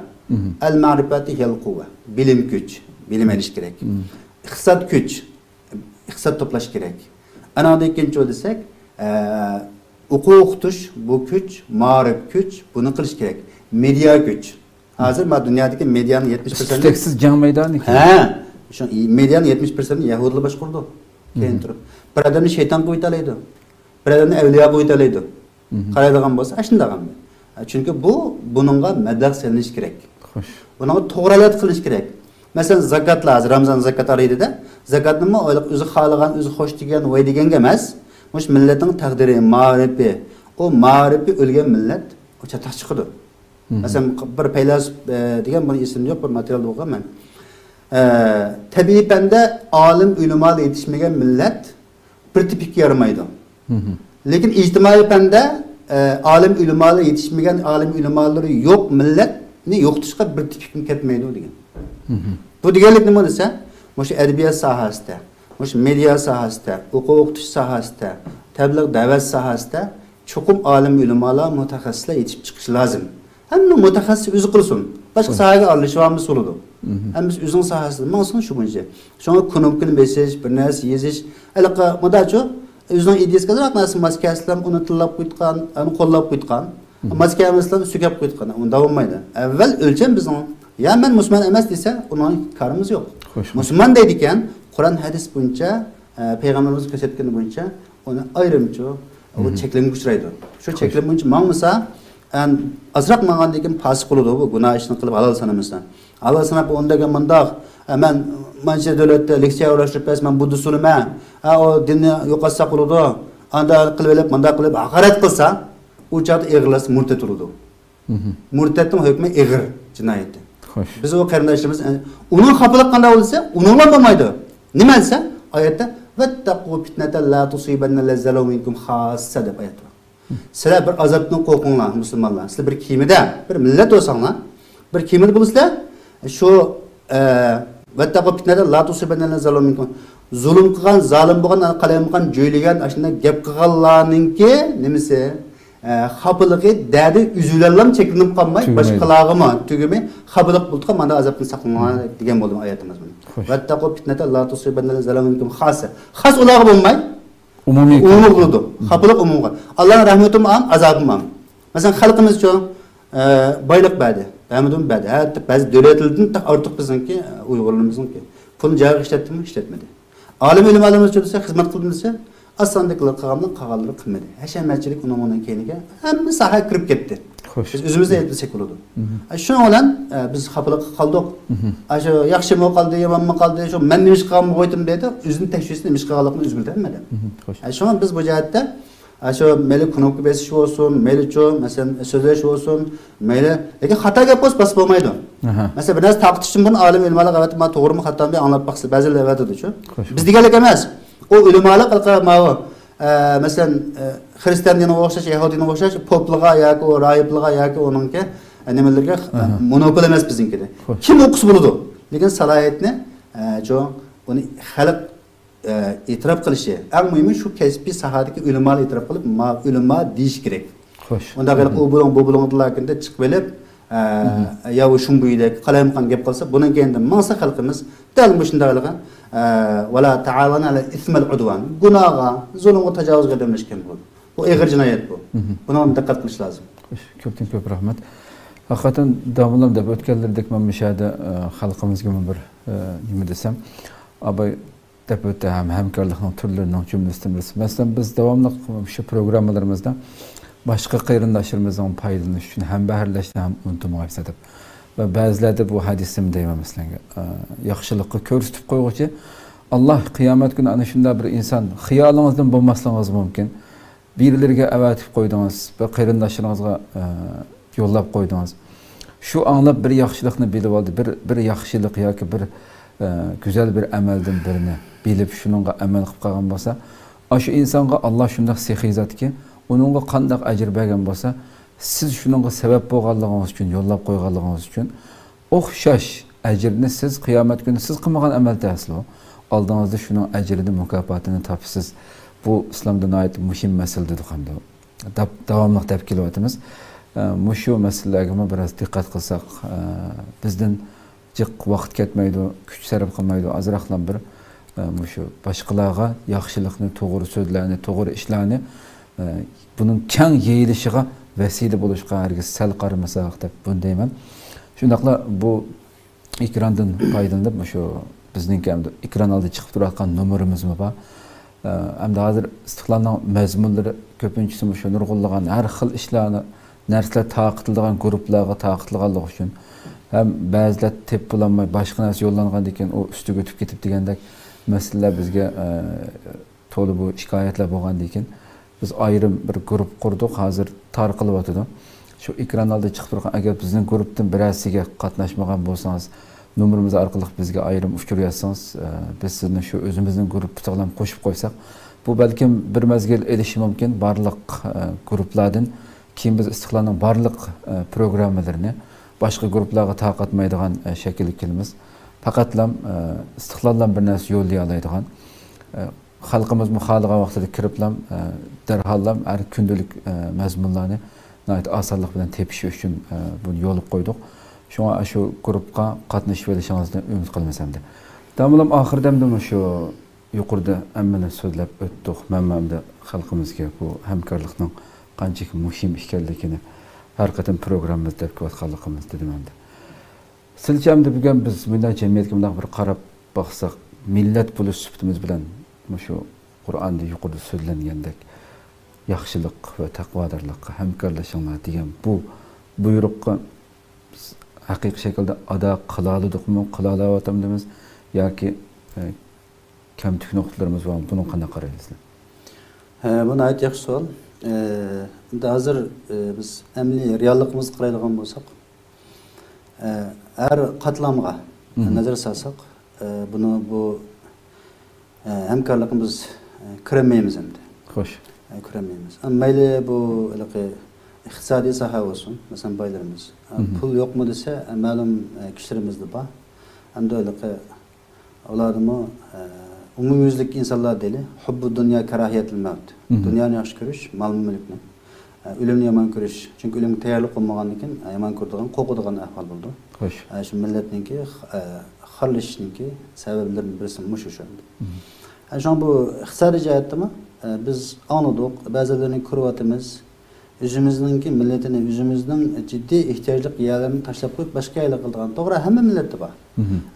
ئەل مەرىپەتۇ ھىيەل قۇۋۋە. بىلىم كۈچ، بىلىم ئېلىش كېرەك. ئىقتىساد كۈچ، ئىقتىساد توپلاش كېرەك. ئاناندىن كېيىنچۇ دېسەك، ئە، ئوقۇ ئوقۇتۇش، بۇ كۈچ، مائارىپ كۈچ، بۇنى قىلىش كېرەك. مېدىيا كۈچ. ھازىر ما دۇنيادىكى مېدىيانىڭ يەتمىش پىرسەنتى، تۈتەكسىز جەڭ مەيدانى. ھە، شۇ مېدىيانىڭ يەتمىش پىرسەنتى يەھۇدىيلار باشقۇرىدۇ. كېيىن تۇرۇپ. بىر ئادەمنى شەيتان قىلىۋېتەلەيدۇ. بىر ئادەمنى ئەۋلىيا قىلىۋېتەلەيدۇ. قارايدىغان بولسا، ئاشۇنداق ئەمدى. چۈنكى بۇ، بۇنىڭغا مەبلەغ سېلىنىشى كېرەك. خوش. بۇنىڭغا توغرا ئالاھىدە قىلىش كېرەك. مەسىلەن، زاكاتلار، ھازىر رامزان زاكات ئايىدا، زاكاتنىمۇ ئۆزى خالىغان، ئۆزى خوش دېگەن، ۋاي دېگەنگە ئەمەس. مۇشۇ مىللەتنىڭ تەقدىرى، مائارىپى، ئۇ مائارىپى ئۆلگەن مىللەت، ئۇ چاتاق چىقىدۇ. مەسىلەن، بىر پەيلاسوپ، ئە، دېگەن، بۇنى ئېسىمدە يوق، بىر ماتېرىيالدا ئوقۇغان مەن. ئە، تەبىئىي پەندە ئالىم ئۆلىمالار يېتىشمىگەن مىللەت بىر تېپىككە يارىمايدۇ. لېكىن ئىجتىمائىي پەندە، ئە، ئالىم ئۆلىمالار يېتىشمىگەن، ئالىم ئۆلىمالىرى يوق مىللەتنى يوقىتىشقا بىر تېپىكمۇ كەتمەيدۇ دېگەن. بۇ دېگەنلىك نېمە دېسە، مۇشۇ ئەدەبىيات ساھەسىدە، مۇشۇ مېدىيا ساھەسىدە، ئوقۇ ئوقۇتۇش ساھەسىدە، تەبلىغ دەۋەت ساھەسىدە چوقۇم ئالىم ئۆلىمالار، مۇتەخەسسىسلەر يېتىشىپ چىقىشى لازىم. ھەممە مۇتەخەسسىس ئۆزى قىلسۇن. باشقا ساھەگە ئارىلىشىۋالمىسا بولىدۇ. ھەممىسى ئۆزىنىڭ ساھەسىدە ماڭسۇن شۇ بويىچە. شۇڭا كۇنۇپكىنى بېسىش، بىر نەرسە يېزىش، ھېلىقى مۇنداچۇ، ئۆزىنىڭ ئىدىيىسىگە ئازراق نەرسە ماس كەلسىلا، ئۇنى تىللاپ قويۇتقان، ئۇنى قوللاپ قويۇتقان. ماس كەلمىسىلا، سۆكەپ قويۇتقان. ئۇنداق بولمايدۇ. ئەۋۋەل ئۆلچەم بىزنىڭ، يا مەن مۇسۇلمان ئەمەس دېسە، ئۇنىڭ كارىمىز يوق. خوش، خوش. مۇسۇلمان دەيدىكەن، قۇرئان ھەدىس بويىچە، ئە، پەيغەمبىرىمىز كۆرسەتكىنى بويىچە ئۇنى ئايرىمچۇ، ئۇ چەكلىمىگە ئۇچرايدۇ. شۇ چەكلىمە بويىچە ماڭمىسا، ئەن ئازراق ماڭغاندىن كېيىن پاسىق بولىدۇ، بۇ گۇناھ ئىشنى قىلىپ ھالال سانىمىسا. ھالال ساناپ ئۇنداق مۇنداق، ئە، مەن مانچە دۆلەتتە لېكسىيە ئۇراشتۇرۇپ بەرسە، مەن بۇددىست بولىمەن، ئە، ئۇ دىننى يوقاتساق بولىدۇ، ئانداق قىلىپ ئېلىپ، مۇنداق قىلىپ ھاقارەت قىلسا، ئۇ چاغدا ئېغىرلاشسا مۇرتەت بولىدۇ. مۇرتەتنىڭ ھۆكمى ئېغىر جىنايەتتە. خوش. بىز ئۇ قېرىنداشلىرىمىز، ئە، ئۇنىڭ خاپىلىقى قانداق بولسا، ئۇنىڭ بىلەن بولمايدۇ. نېمە دېسە، ئايەتتە، «ۋەتتەقۇ پىتنەتەن لا تۇسىبەننەللەزىنە زەلەمۇ مىنكۇم خاسسە» دەپ ئايەت بار. سىلەر بىر ئازابتىن قورقۇڭلار، مۇسۇلمانلار. سىلەر بىر كېمىدە، بىر مىللەت بولساڭلار، بىر كېمىدە بولىسىلەر، شۇ، ئە، «ۋەتتەقۇ پىتنەتەن لا تۇسىبەننەللەزىنە زەلەمۇ مىنكۇم». زۇلۇم قىلغان، زالىم بولغان، قالايمىقان، جۆيلىگەن، ئاشۇنداق گەپ قىلغانلارنىڭكى نېمىسى؟ ئە، خاپىلىقى دەدە ئۆزىلەرلەم چەكلىنىپ قالماي، تۈگىمەيدۇ. باشقىلارغىمۇ تۈگىمەي، خاپىلىق بولۇپ قالمايدۇ، ئازابتىن ساقلىنىڭلار دېگەن بولدى ئايەتىمىز بۇنى. خوش. «ۋەتتەقۇ پىتنەتەن لا تۇسىبەننەللەزىنە زەلەمۇ مىنكۇم خاسسە». خاس ئۇلارغا بولماي، ئومۇمىي ئومۇمغا بولىدۇ. خاپىلىق ئومۇمغا. ئاللانىڭ رەھمىتىمۇ ئام، ئازابىمۇ ئام. مەسىلەن، خەلقىمىزچۇ، ئە، بايلىق بەردى، ھەممىدىن بەردى. ھەتتا بەزى دۆلەتلەردىن تېخى ئارتۇق بىزنىڭكى، ئە، ئۇيغۇرلىرىمىزنىڭكى. پۇلنى جايىغا ئىشلەتتىمۇ، ئىشلەتمىدى. ئالىم ئۆلىمالىرىمىزچۇ دېسە، خىزمەت قىلدى دېسە، ئاز ساندىكىلەر قىلغاننى قالغانلىرى قىلمىدى. ھەشەمەتچىلىك ئۇنىڭ، ئۇنىڭ كەينىگە ھەممە ساھەگە كىرىپ كەتتى. خوش. بىز ئۆزىمىزنى ئەيىبلىسەك بولىدۇ. مم. ئە، شۇنىڭ بىلەن، ئە، بىز خاپىلىققا قالدۇق. مم. ئە، شۇ ياخشىمۇ قالدى، يامانمۇ قالدى، شۇ مەن نېمە ئىش قىلغانمۇ قويدۇم دەيدۇ، ئۆزىنى تەكشۈرسە نېمە ئىش قىلغانلىقىنى ئۆزى بىلدى ھەممە ئادەم. مم. خوش. ئە، شۇڭا بىز بۇ جەھەتتە، ئە، شۇ مەيلى كۇنۇپكا بېسىش بولسۇن، مەيلىچۇ، مەسىلەن، سۆزلەش بولسۇن، مەيلى، لېكىن خاتا گەپ بولسا باسىپ بولمايدۇ. ئاھا. مەسىلەن، بىر نەرسە تارقىتىشتىن بۇرۇن ئالىم ئۆلىمالار ئەۋەتىپ، ما توغرىمۇ خاتامۇ ئاڭلاپ باقسا، بەزىلەر ئەۋەتىدۇچۇ. خوش. بىز دېگەنلىك ئەمەس. ئۇ ئۆلىمالار قىلقا ماۋۇ، ئە، مەسىلەن، ئە، خىرىستىيان دىنىغا ئوخشاش، يەھۇدىي دىنىغا ئوخشاش، پوپلىغا ياكى ئۇ راھىبلىغا ياكى ئۇنىڭكى، ئە، نېمىلىرىگە، ئە، ئاھا. مونوپول ئەمەس بىزنىڭكىدە. خوش. كىم ئوقۇسا بولىدۇ. لېكىن سالاھىيەتنى، ئە، چوڭ، ئۇنى خەلق، ئە، ئېتىراپ قىلىشى. ئەڭ مۇھىمى شۇ كەسپىي ساھەدىكى ئۆلىمالار ئېتىراپ قىلىپ، ما ئۆلىما دېيىشى كېرەك. خوش. ئۇنداق قىلىپ، ئۇ بۇلۇڭ، بۇ بۇلۇڭدىلا كىمدە چىقىپ ئېلىپ، ئە، يا ئۇ شۇم بويىدەك قالايمىقان گەپ قىلسا، بۇنىڭ كەينىدىن ماڭسا خەلقىمىز، دەل مۇشۇنداق قىلغان، ئە، «ۋەلا تائاۋەنۇ ئەلەل ئىسمىل ئۇدۋان». گۇناھقا، زۇلۇمغا تاجاۋۇز قىلىۋېرىشكەن بولىدۇ. بۇ ئېغىر جىنايەت بۇ. بۇنىڭغا دىققەت قىلىش لازىم. خوش، كۆپتىن كۆپ رەھمەت. ھەقىقەتەن، داۋاملىنىپ دەپ ئۆتكەنلىرىدەك مەن مۇشۇ يەردە، ئە، خەلقىمىزگىمۇ بىر، ئە، نېمە دېسەم، ئاباي دەپ ئۆتتى ھەم ھەمكارلىقنىڭ تۈرلىرىنىڭ جۈملىسىدىن بىرسى. مەسىلەن، بىز داۋاملىق شۇ پروگراممىلىرىمىزدا باشقا قېرىنداشلىرىمىزنىڭ پايدىلىنىشى ئۈچۈن ھەمبەھىرلەشنى ھەم ئۇنتۇمىغايسىز دەپ. ۋە بەزىلەردە بۇ ھەدىسنىمۇ دەيمەن مەسىلەن، ئە، ياخشىلىققا كۆرسىتىپ قويغۇچى، ئاللا قىيامەت كۈنى ئەنە شۇنداق بىر ئىنسان خىيالىڭىزدىن بولماسلىقىڭىز مۇمكىن. بىرلىرىگە ئەۋەتىپ قويدىڭىز، بىر قېرىنداشلىرىڭىزغا، ئە، يوللاپ قويدىڭىز. شۇ ئاڭلاپ بىر ياخشىلىقنى بىلىۋالدى، بىر، بىر ياخشىلىق ياكى بىر، ئە، گۈزەل بىر ئەمەلدىن بىرنى بىلىپ، شۇنىڭغا ئەمەل قىلىپ قالغان بولسا، ئاشۇ ئىنسانغا ئاللا شۇنداق سېخىي زاتكى، ئۇنىڭغا قانداق ئەجىر بەرگەن بولسا، سىز شۇنىڭغا سەۋەب بولغانلىقىڭىز ئۈچۈن، يوللاپ قويغانلىقىڭىز ئۈچۈن، ئوخشاش ئەجىرنى سىز قىيامەت كۈنى سىز قىلمىغان ئەمەلدە ئەسلى ئالدىڭىزدا شۇنىڭ ئەجرىنى، مۇكاپاتىنى تاپىسىز. بۇ ئىسلامدا ناھايىتى مۇھىم مەسىلە دېدۇق ئەمدى. داپ-، داۋاملىق دەپ كېلىۋاتىمىز. ئە، مۇشۇ مەسىلىلەرگىمۇ بىراز دىققەت قىلساق، ئە، بىزدىن جىق ۋاقىت كەتمەيدۇ، كۈچ سەرپ قىلمايدۇ، ئازراقلا بىر، ئە، مۇشۇ باشقىلارغا ياخشىلىقنى، توغرا سۆزلەرنى، توغرا ئىشلارنى، ئە، بۇنىڭ كەڭ يېيىلىشىغا ۋەسىلە بولۇشقا ھەرگىز سەل قارىمىساق دەپ بۇنى دەيمەن. شۇنداقلا بۇ ئېكراندىن پايدىلىنىپ، مۇشۇ بىزنىڭكى ئەمدى ئېكران ئالدىدا چىقىپ تۇرۇۋاتقان نومۇرىمىزمۇ بار. ئە، ئەمدى ھازىر ئىستىقلالنىڭ مەزمۇنلىرى كۆپىنچىسى مۇشۇ نۇرغۇنلىغان ھەر خىل ئىشلارنى، نەرسىلەر تارقىتىلىدىغان گۇرۇپپىلارغا تارقىتىلغانلىقى ئۈچۈن ھەم بەزىلەر تېپىپ بولالماي باشقا نەرسە يوللانغاندىن كېيىن ئۇ ئۈستىگە ئۆتۈپ كېتىپ دېگەندەك مەسىلىلەر بىزگە، ئە، تولا بۇ شىكايەتلەر بولغاندىن كېيىن، بىز ئايرىم بىر گۇرۇپپا قۇردۇق، ھازىر تارقىلىۋاتىدۇ. شۇ ئېكران ئالدىدا چىقىپ تۇرغان، ئەگەر بىزنىڭ گۇرۇپپىدىن بىرەرسىگە قاتناشمىغان بولسىڭىز، نومۇرىمىز ئارقىلىق بىزگە ئايرىم ئۇچۇر يازسىڭىز، ئە، بىز سىزنى شۇ ئۆزىمىزنىڭ گۇرۇپپىسىغا ھەم قوشۇپ قويساق، بۇ بەلكىم بىر مەزگىل ئېلىشى مۇمكىن، بارلىق، ئە، گۇرۇپپىلاردىن. كېيىن بىز ئىستىقلالنىڭ بارلىق، ئە، پروگراممىلىرىنى باشقا گۇرۇپپىلارغا تارقاتمايدىغان، ئە، شەكىلگە كېلىمىز. پەقەتلام، ئە، ئىستىقلاللام بىر نەرسە يوللىيالايدىغان، ئە، خەلقىمىزمۇ خالىغان ۋاقتىدا كىرىپلام، ئە، دەرھاللام ھەر كۈندىلىك، ئە، مەزمۇنلارنى ناھايىتى ئاسانلىق بىلەن تېپىشى ئۈچۈن، ئە، بۇنى يولغا قويدۇق. شۇڭا ئاشۇ گۇرۇپپىغا قاتنىشىۋېلىشىڭىزنى ئۈمىد قىلىمىز ئەمدى. داموللام، ئاخىرىدا ئەمدى مۇشۇ يۇقىرىدا ھەممىنى سۆزلەپ ئۆتتۇق. مەنمۇ ئەمدى خەلقىمىزگە بۇ ھەمكارلىقنىڭ قانچىلىك مۇھىم ئىكەنلىكىنى ھەر قېتىم پروگراممىمىزدا دەپ كېلىۋاتقانلىقىمىزنى دېدىم ئەمدى. سىلچە ئەمدى بۈگۈن بىز مۇنداق جەمئىيەتكە مۇنداق بىر قاراپ باقساق، مىللەت بولۇش سۈپىتىمىز بىلەن مۇشۇ قۇرئاندا يۇقىرىدا سۆزلەنگەندەك ياخشىلىق ۋە تەقۋادارلىققا ھەمكارلىشىڭلار دېگەن بۇ بۇيرۇققا بىز ھەقىقىي شەكىلدە ئادا قىلالىدۇقمۇ، قىلالاۋاتامدىمىز ياكى، ئە، كەمتۈك نۇقتىلىرىمىز بارمۇ؟ بۇنىڭغا قانداق قارايسىلەر؟ ھە، بۇ ناھايىتى ياخشى سوئال. ئە، ئەمدى ھازىر، ئە، بىز ئەمەلىي رېئاللىقىمىزغا قارايدىغان بولساق، ئە، ھەر قاتلامغا نەزەر سالساق، ئە، بۇنى، بۇ، ئە، ھەمكارلىقنى بىز، ئە، كۆرەلمەيمىز ئەمدى. خوش. ئە، كۆرەلمەيمىز. ئەمما مەيلى بۇ ھېلىقى ئىقتىسادىي ساھە بولسۇن، مەسىلەن، بايلىرىمىز، ئە، پۇل يوقمۇ دېسە، ئە، مەلۇم، ئە، كىشىلىرىمىزدە بار. ئەمدى ھېلىقى ئۇلاردىمۇ، ئە، ئومۇميۈزلۈك ئىنسانلار دەيلى، ھۇببۇ دۇنيا كاراھىيەتىل مەۋت. دۇنيانى ياخشى كۆرۈش، مال-مۈلۈكنى. ئە، ئۆلۈمنى يامان كۆرۈش. چۈنكى ئۆلۈمگە تەييارلىق بولمىغاندىن كېيىن، ئە، يامان كۆرىدىغان، قورقىدىغان ئەھۋال بولىدۇ. خوش. ئە، شۇ مىللەتنىڭكى، ئە، خارلىشىشنىڭكى سەۋەبلىرىدىن بىرسى مۇشۇ شۇ. ئە، شۇڭا بۇ ئىقتىسادىي جەھەتتىمۇ، ئە، بىز ئاڭلىدۇق، بەزىلىرىنى كۆرۈۋاتىمىز. ئۆزىمىزنىڭكى مىللىتىنى، ئۆزىمىزنىڭ جىددىي ئېھتىياجلىق يەرلىرىنى تاشلاپ قويۇپ، باشقا يەرلەرگە قىلىدىغان. توغرا، ھەممە مىللەتتە بار.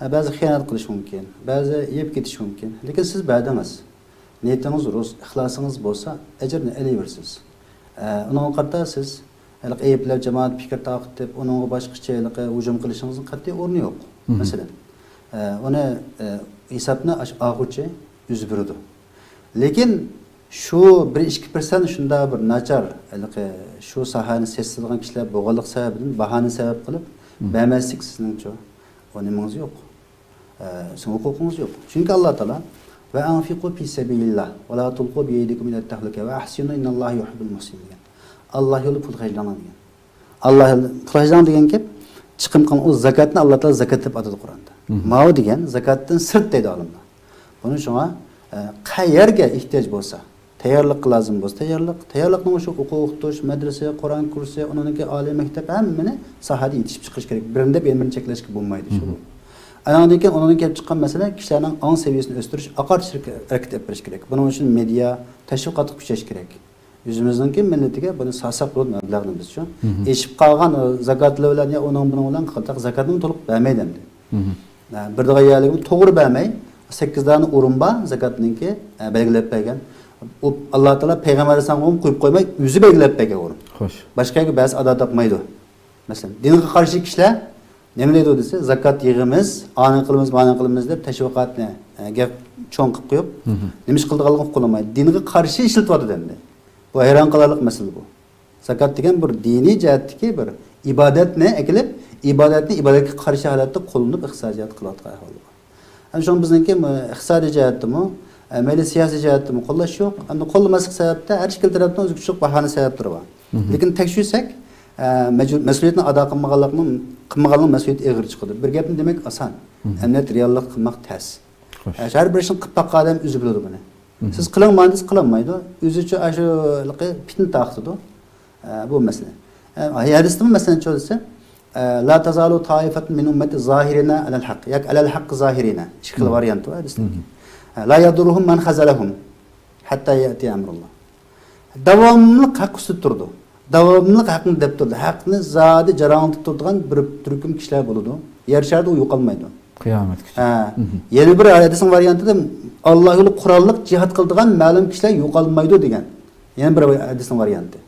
ئە، بەزى خىيانەت قىلىش مۇمكىن، بەزى يەپ كېتىش مۇمكىن. لېكىن سىز بەردىڭىز. نىيىتىڭىز رۇس، ئىخلاسىڭىز بولسا، ئەجىرنى ئېلىۋېرىسىز. ئە، ئۇنىڭغا قارىتا سىز ھېلىقى ئەيىبلەپ، جامائەت پىكىر تارقىتىپ، ئۇنىڭغا باشقىچە ھېلىقى ھۇجۇم قىلىشىڭىزنىڭ قەتئىي ئورنى يوق. مەسىلەن، ئە، ئۇنى، ئە، ھېسابنى ئاشۇ ئاغۇچى ئۆزى بېرىدۇ. لېكىن شۇ بىر ئىككى پىرسەنت شۇنداق بىر ناچار، ھېلىقى شۇ ساھەنى سېسىتىدىغان كىشىلەر بولغانلىقى سەۋەبىدىن باھانى سەۋەب قىلىپ بەرمەسلىك سىزنىڭچۇ ئۇ نېمىڭىز يوق. ئە، سىزنىڭ ھوقۇقىڭىز يوق. چۈنكى ئاللا تائالا، «ۋە ئەنفىقۇ فى سەبىلىللاھ، ۋە لا تۇلقۇ بىئەيدىكۇم ئىلەت تەھلۇكە، ۋە ئەھسىنۇ ئىننەللاھە يۇھىببۇل مۇھسىنىن» دېگەن. ئاللا يولىدا پۇل خەجلەڭلار دېگەن. ئاللا يولىدا پۇل خەجلەڭ دېگەن گەپ، چىقىم قىلىڭ، ئۇ زاكاتنى ئاللا تائالا زاكات دەپ ئاتىدۇ قۇرئاندا. ماۋۇ دېگەن زاكاتتىن سىرت دەيدۇ ئالىملار. بۇنى شۇڭا، ئە، قەيەرگە ئېھتىياج بولسا، تەييارلىققا لازىم بولسا تەييارلىق، تەييارلىقنىڭ شۇ ئوقۇق ئوقۇتۇش، مەدرىسە، قۇرئان كۇرسى، ئۇنىڭدىن كېيىن ئالىي مەكتەپ، ھەممىنى ساھەدە يېتىشىپ چىقىش كېرەك. بىرىنى دەپ يەنە بىرىنى چەكلەشكە بولمايدۇ شۇ. ئانىڭدىن كېيىن ئۇنىڭدىن كېلىپ چىققان مەسىلە كىشىلەرنىڭ ئاڭ سەۋىيەسىنى ئۆستۈرۈش، ئاقارتىش ھەرىكەت ئېلىپ بېرىش كېرەك. بۇنىڭ ئۈچۈن مېدىيا، تەشۋىقاتقا كۈچەش كېرەك. ئۆزىمىزنىڭكى مىللىتىگە بۇنى سالساق بولىدۇ مەبلەغنى بىزچۇ. ئېشىپ قالغان، ئە، زاكاتلار بىلەن يا ئۇنىڭ بۇنىڭ بىلەن قىلدۇق، زاكاتنى تولۇق بەرمەيدۇ ئەمدى. ئە، بېرىدىغان يەرلىرىگە توغرا بەرمەي، سەككىز دانە ئورۇن بار زاكاتنىڭكى، ئە، بەلگىلەپ بەرگەن. ئۇ ئاللا تائالا پەيغەمبەر ئەلەيھىسسالامغا قويۇپ قويماي، ئۆزى بەلگىلەپ بەرگەن ئورۇن. خوش. باشقا يەرگە بەزى ئادا تاپمايدۇ. مەسىلەن، دىنغا قارشى كىشىلەر نېمە دەيدۇ دېسە، زاكات يىغىمىز، ئانى قىلىمىز، مانى قىلىمىز دەپ تەشۋىقاتنى، ئە، گەپ چوڭ قىلىپ قويۇپ، نېمە ئىش قىلىدىغانلىقىنى ئۇقۇپ بولالمايدۇ. دىنغا قارشى ئىشلىتىۋاتىدۇ ئەمدى. بۇ ھەيران قالارلىق مەسىلە بۇ. زاكات دېگەن بىر دىنىي جەھەتتىكى بىر ئىبادەتنى ئەكېلىپ، ئىبادەتنى ئىبادەتكە قارشى ھالەتتە قوللىنىپ ئىقتىسادىي جەھەتتە قىلىۋاتقان ئەھۋال بار. ئەنە شۇڭا بىزنىڭكى مۇ-، ئىقتىسادىي جەھەتتىمۇ، ئە، مەيلى سىياسىي جەھەتتىمۇ قوللاش يوق. ئەمدى قوللىماسلىق سەۋەبتە ھەر ئىككىلا تەرەپنىڭ ئۆزى كۈچلۈك باھانە سەۋەبلىرى بار. لېكىن تەكشۈرسەك، ئە، مەجبۇر-، مەسئۇلىيەتنى ئادا قىلمىغانلىقنىڭ، قىلمىغانلىقنىڭ مەسئۇلىيىتى ئېغىر چىقىدۇ. بىر گەپنى دېمەك ئاسان. ئەمەلىيەتتە رېئاللىقتا قىلماق تەس. خوش. ئە، ھەر بىر ئىشنى قىلىپ باققان ئادەم ئۆزى بىلىدۇ بۇنى. سىز قىلىڭ مانا دېسە قىلالمايدۇ. ئۆزىچە ئاشۇ پىتنە تارقىتىدۇ. ئە، بۇ مەسىلە. ئە، ھەدىستىمۇ مەسىلەن شۇ دېسە، ئە، «لا تزالوا طائفة من أمتي ظاهرين على الحق» ياكى «على الحق ظاهرين». ئىككى خىل ۋارىيانتى بار ھەدىستىڭكى. ئە، «لا يضرهم من خذلهم حتى يأتي أمر الله». داۋاملىق ھەق ئۈستىدە تۇرىدۇ. داۋاملىق ھەقنى دەپ تۇرىدۇ. ھەقنى زادى جاراڭلىتىپ تۇرىدىغان بىر تۈركۈم كىشىلەر بولىدۇ. يەر شارىدا ئۇ يوقالمايدۇ. قىيامەتكىچە. ھە. يەنە بىر ھەدىسنىڭ ۋارىيانتىدا، «ئاللا يولىدا قوراللىق جىھاد قىلىدىغان مەلۇم كىشىلەر يوقالمايدۇ» دېگەن. يەنە بىر ھەدىسنىڭ ۋارىيانتى.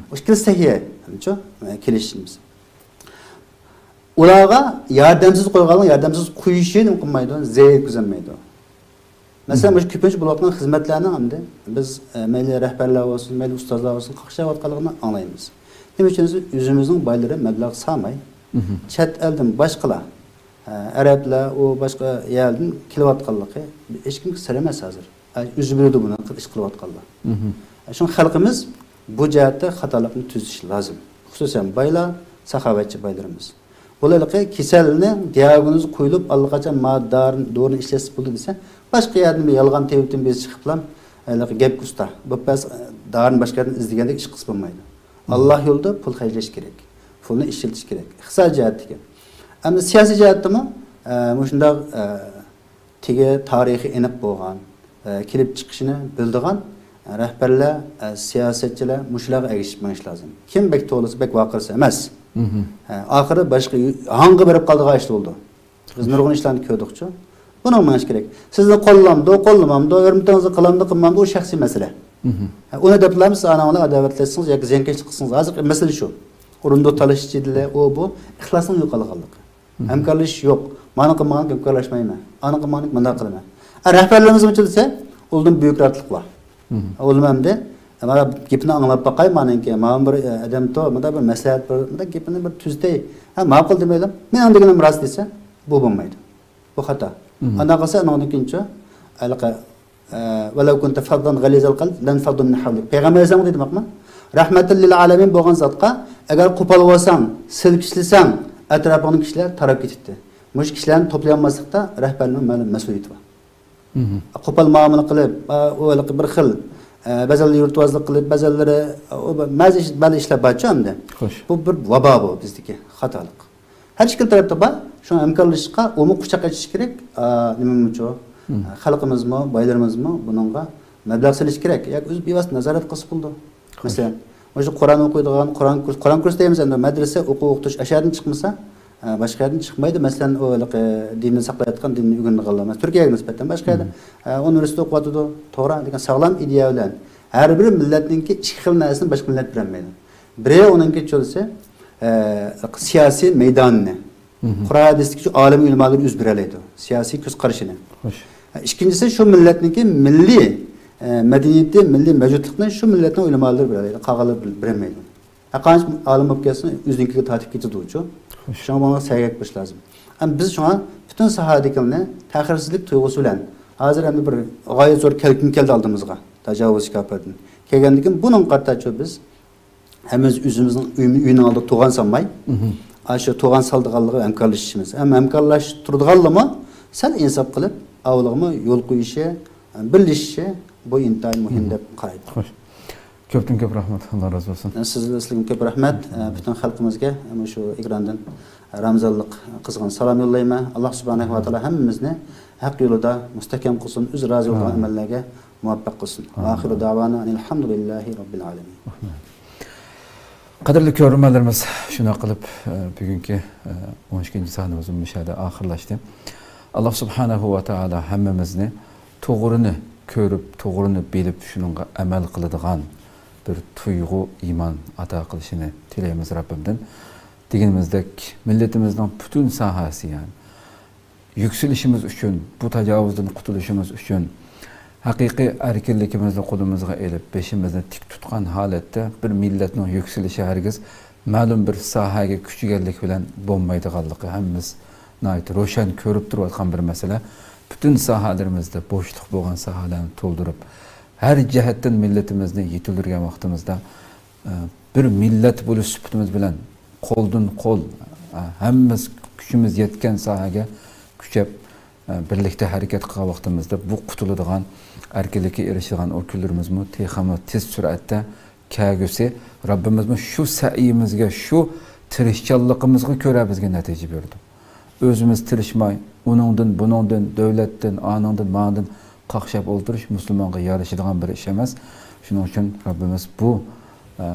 ئۇ ئىككىلىسى سەھىھ. شۇ كېلىشىمىز. ئۇلارغا ياردەمسىز قويغانلىق، ياردەمسىز قويۇشى نېمە قىلمايدۇ؟ زەرەر يەتكۈزەلمەيدۇ. مەسىلەن، مۇشۇ كۆپىنچە بولۇۋاتقان خىزمەتلەرنىڭ ئەمدى بىز، ئە، مەيلى رەھبەرلەر بولسۇن، مەيلى ئۇستازلار بولسۇن، قاقشاۋاتقانلىقىنى ئاڭلايمىز. نېمە ئۈچۈن دېسە، ئۆزىمىزنىڭ بايلىرى مەبلەغ سالماي، چەت ئەلدىن باشقىلار، ئە، ئەرەبلەر، ئۇ باشقا يەردىن كېلىۋاتقانلىقى ھېچكىمگە سىر ئەمەس ھازىر. ئە، ئۆزى بىلىدۇ بۇنى قىل-، ئىش قىلىۋاتقانلار. ئە، شۇڭا خەلقىمىز بۇ جەھەتتە خاتالىقنى تۈزىتىشى لازىم. خۇسۇسەن بايلار، ساخاۋەتچى بايلىرىمىز. بۇلار ھېلىقى كېسەلنى دىياگنوز قويۇلۇپ، ئاللىقاچان ما دارىنى، دورىنى ئىشلەتسە بولدى دېسە، باشقا يەردىن بىر يالغان تېۋىتىن بىرسى چىقىپلا، ھېلىقى گەپكە ئۇستا، بوپبەرسە، دارىنى باشقا يەردىن ئىزدىگەندەك ئىش قىلسا بولمايدۇ. ئاللا يولىدا پۇل خەجلەش كېرەك. پۇلنى ئىشلىتىش كېرەك. ئىقتىسادىي جەھەتتىكى. ئەمدى سىياسىي جەھەتتىمۇ، ئە، مۇشۇنداق، ئە، تېگى تارىخى ئېنىق بولغان، ئە، كېلىپ چىقىشىنى بىلىدىغان، ئە، رەھبەرلەر، ئە، سىياسەتچىلەر مۇشۇلارغا ئەگىشىپ مېڭىش لازىم. كىم بەك توۋلىسا، بەك ۋارقىرىسا ئەمەس. ئە، ئاخىرى باشقا يۇ-، ھاڭغا بېرىپ قالىدىغان ئىش بولىدۇ. بىز نۇرغۇن ئىشلارنى كۆردۇقچۇ. بۇنىڭغا مېڭىش كېرەك. سىزنى قوللامدۇ، قوللىمامدۇ، ھۆرمىتىڭىزنى قىلامدۇ، قىلمامدۇ، ئۇ شەخسىي مەسىلە. ئۇنى دەپلا سىز ئاناڭ بىلەن ئاداۋەتلەشسىڭىز ياكى زىيانكەشلىك قىلسىڭىز، ھازىر مەسىلە شۇ. ئۇرۇندۇق تالىشىش جېدىلى، ئۇ بۇ ئىخلاسنىڭ يوقالغانلىقى. ھەمكارلىشىش يوق. مانا قىلمىغاننى ھەمكارلاشمايمەن. ئانا قىلمىغاننى مۇنداق قىلىمەن. ئە، رەھبەرلىرىمىزمۇ دېسە، ئۇلدىن بۈيۈك رەتلىق بار. ئۇلىمۇ ئەمدى، مانا گېپىنى ئاڭلاپ باقاي، مانىڭكى، مانا بىر، ئە، ئادەم تو، مۇنداق بىر مەسلىھەت، بىر، مۇنداق گېپىنى بىر تۈزىتەي. ھە، ماقۇل دېمەيلى. مېنىڭ دېگىنىم راست دېسە، بۇ بولمايدۇ. بۇ خاتا. ئانداق قىلسا، ئۇنىڭدىن كېيىنچۇ، ھېلىقى، ئە، ۋەلەۋ كۇنتە فەززەن غەلىزەل قەلب لەنفەضدۇ مىن ھەۋلىك. پەيغەمبەر ئەلەيھىسسالام دېدى، باقما. رەھمەتۇل لىل ئالەمىن بولغان زاتقا، ئەگەر قوپال بولساڭ، سىلكىشلىسەڭ، ئەتراپىڭدىكى كىشىلەر تاراپ كېتىدۇ. مۇشۇ كىشىلەرنى توپلىيالماسلىقتا رەھبەرنىڭ مەلۇم مەسئۇلىيىتى بار. قوپال مۇئامىلە قىلىپ، ئا، ئۇ ھېلىقى بىر خىل، ئە، بەزەنلەر يۇرتۋازلىق قىلىپ، بەزەنلىرى، ئۇ بەزى ئىش، بەزى ئىشلار بارچۇ ئەمدى. خوش. بۇ بىر ۋابا بۇ بىزدىكى خاتالىق. ھەر ئىككىلا تەرەپتە بار. شۇڭا ھەمكارلىشىشقا ئۇمۇ قۇچاق ئېچىش كېرەك. ئا، نېمىمۇچۇ؟ خەلقىمىزمۇ، بايلىرىمىزمۇ بۇنىڭغا مەبلەغ سېلىش كېرەك. ياكى ئۆزى بىۋاسىتە نازارەت قىلسا بولىدۇ. مەسىلەن، مۇشۇ قۇرئان ئوقۇيدىغان، قۇرئان كۇرس، قۇرئان كۇرس دەيمىز ئەمدى، مەدرىسە، ئوقۇ، ئوقۇتۇش ئاشۇ يەردىن چىقمىسا، ئە، باشقا يەردىن چىقمايدۇ. مەسىلەن، ئۇ ھېلىقى دىننى ساقلايدىغان، دىننى ئۆگىنىدىغانلار. مەسىلەن، تۈركىيەگە نىسبەتەن باشقا يەردە، ئە، ئۇنىۋېرسىتېت ئوقۇۋاتىدۇ. توغرا، لېكىن ساغلام ئىدىيە بىلەن، ھەر بىر مىللەتنىڭكى ئىككى خىل نەرسىنى باشقا مىللەت بېرەلمەيدۇ. بىرى ئۇنىڭكى چۆلسى، ئە، سىياسىي مەيدانىنى، قۇرئان ھەدىستىكى شۇ ئالىم ئۆلىمالىرى ئۆزى بېرەلەيدۇ. سىياسىي كۆز قارىشىنى. خوش. ئىككىنچىسى، شۇ مىللەتنىڭكى مىللىي، ئە، مەدەنىيىتى، مىللىي مەۋجۇتلۇقىنى شۇ مىللەتنىڭ ئۆلىمالىرى بېرەلەيدۇ، قالغانلار بىل-، بېرەلمەيدۇ. ھەرقانچە ئالىم بولۇپ كەتسۇن، ئۆزىنىڭكىگە تارتىپ كېتىدۇچۇ. خوش. شۇڭا بۇنىڭغا سەگەك بولۇش لازىم. ئەمما بىز شۇڭا پۈتۈن ساھەدىكىلەرنى تەخىرسىزلىك تۇيغۇسى بىلەن، ھازىر ئەمدى بىر غايەت زور كەلكۈن كەلدى ئالدىمىزغا، تاجاۋۇزچى كاپىردىن. كەلگەندىن كېيىن بۇنىڭغا قارىتاچۇ بىز ھەممىمىز ئۆزىمىزنىڭ ئۆيىمىز، ئۆينىڭ ئالدىدا توغان سالماي، ئاشۇ توغان سالىدىغانلىقى ھەمكارلىشىشىمىز. ھەم ھەمكارلاشتۇرىدىغانلىمۇ سەل ئىنساپ قىلىپ، ئاۋۇلىغىمۇ يول قويۇشى، بىرلىشىشى، بۇ ئىنتايىن مۇھىم دەپ قارايمەن. خوش. كۆپتىن كۆپ رەھمەت، ئاللا رازى بولسۇن. سىز، سىزگىمۇ كۆپ رەھمەت. پۈتۈن خەلقىمىزگە مۇشۇ ئېكراندىن رامىزانلىق قىزغىن سالام يوللايمەن. ئاللا سۇبھانەھۇ ۋە تائالا ھەممىمىزنى ھەق يولىدا مۇستەھكەم قىلسۇن، ئۆزى رازى بولغان ئەمەللەرگە مۇۋەپپەق قىلسۇن. ۋە ئاخىرۇ دەۋانا ئەنىل ھەمدۇلىللاھى رەببىل ئالەمىن. قەدىرلىك كۆرۈرمەنلىرىمىز، شۇنداق قىلىپ، ئە، بۈگۈنكى، ئە، ئون ئىككىنچى سانىمىز مۇشۇ يەردە ئاخىرلاشتى. ئاللا سۇبھانەھۇ ۋە تائالا ھەممىمىزنى توغرىنى كۆرۈپ، توغرىنى بىلىپ، شۇنىڭغا ئەمەل قىلىدىغان بىر تۇيغۇ، ئىمان ئاتا قىلىشىنى تىلەيمىز رەببىمدىن. دېگىنىمىزدەك، مىللىتىمىزنىڭ پۈتۈن ساھەسى، يەنى يۈكسىلىشىمىز ئۈچۈن، بۇ تاجاۋۇزدىن قۇتۇلۇشىمىز ئۈچۈن، ھەقىقىي ئەركىنلىكىمىزنى قولىمىزغا ئېلىپ، بېشىمىزنى تىك تۇتقان ھالەتتە بىر مىللەتنىڭ يۈكسىلىشى ھەرگىز مەلۇم بىر ساھەگە كۈچىگەنلىك بىلەن بولمايدىغانلىقى ھەممىمىز ناھايىتى روشەن كۆرۈپ تۇرۇۋاتقان بىر مەسىلە. پۈتۈن ساھەلىرىمىزدە بوشلۇق بولغان ساھەلەرنى تولدۇرۇپ، ھەر جەھەتتىن مىللىتىمىزنى يېتىلدۈرگەن ۋاقتىمىزدا، ئە، بىر مىللەت بولۇش سۈپىتىمىز بىلەن قولدىن قول، ئە، ھەممىمىز كۈچىمىز يەتكەن ساھەگە كۈچەپ، ئە، بىرلىكتە ھەرىكەت قىلغان ۋاقتىمىزدا بۇ قۇتۇلىدىغان، ئەركىنلىككە ئېرىشىدىغان ئۇ كۈنلىرىمىزمۇ تېخىمۇ تېز سۈرئەتتە كەلگۈسى. رەببىمىزمۇ شۇ سەئيىمىزگە، شۇ تىرىشچانلىقىمىزغا كۆرە بىزگە نەتىجە بېرىدۇ. ئۆزىمىز تىرىشماي، ئۇنىڭدىن، بۇنىڭدىن، دۆلەتتىن، ئانىڭدىن، مانىڭدىن قاقشاپ ئولتۇرۇش مۇسۇلمانغا يارىشىدىغان بىر ئىش ئەمەس. شۇنىڭ ئۈچۈن رەببىمىز بۇ، ئە،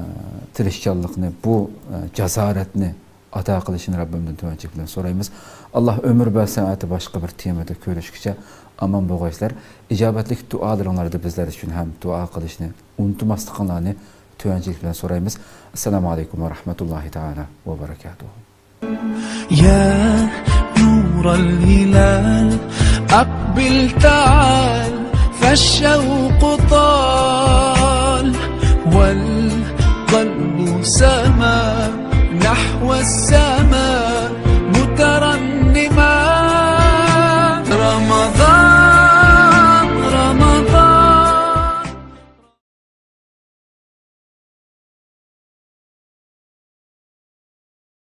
تىرىشچانلىقنى، بۇ، ئە، جاسارەتنى ئاتا قىلىشىنى رەببىمدىن تۆۋەنچىلىك بىلەن سورايمىز. ئاللا ئۆمۈر بەرسە، ئەتە باشقا بىر تېمىدا كۆرۈشكىچە ئامان بولغايسىلەر. ئىجابەتلىك دۇئالىرىڭلاردا بىزلەر ئۈچۈن ھەم دۇئا قىلىشنى ئۇنتۇماسلىقىڭلارنى تۆۋەنچىلىك بىلەن سورايمىز. ئەسسالامۇ ئەلەيكۇم ۋە رەھمەتۇللاھى تائالا ۋە بەرەكاتۇھۇ. يا نور الهلال، أقبل تعال، فالشوق طال، والقلب سما نحو السماء.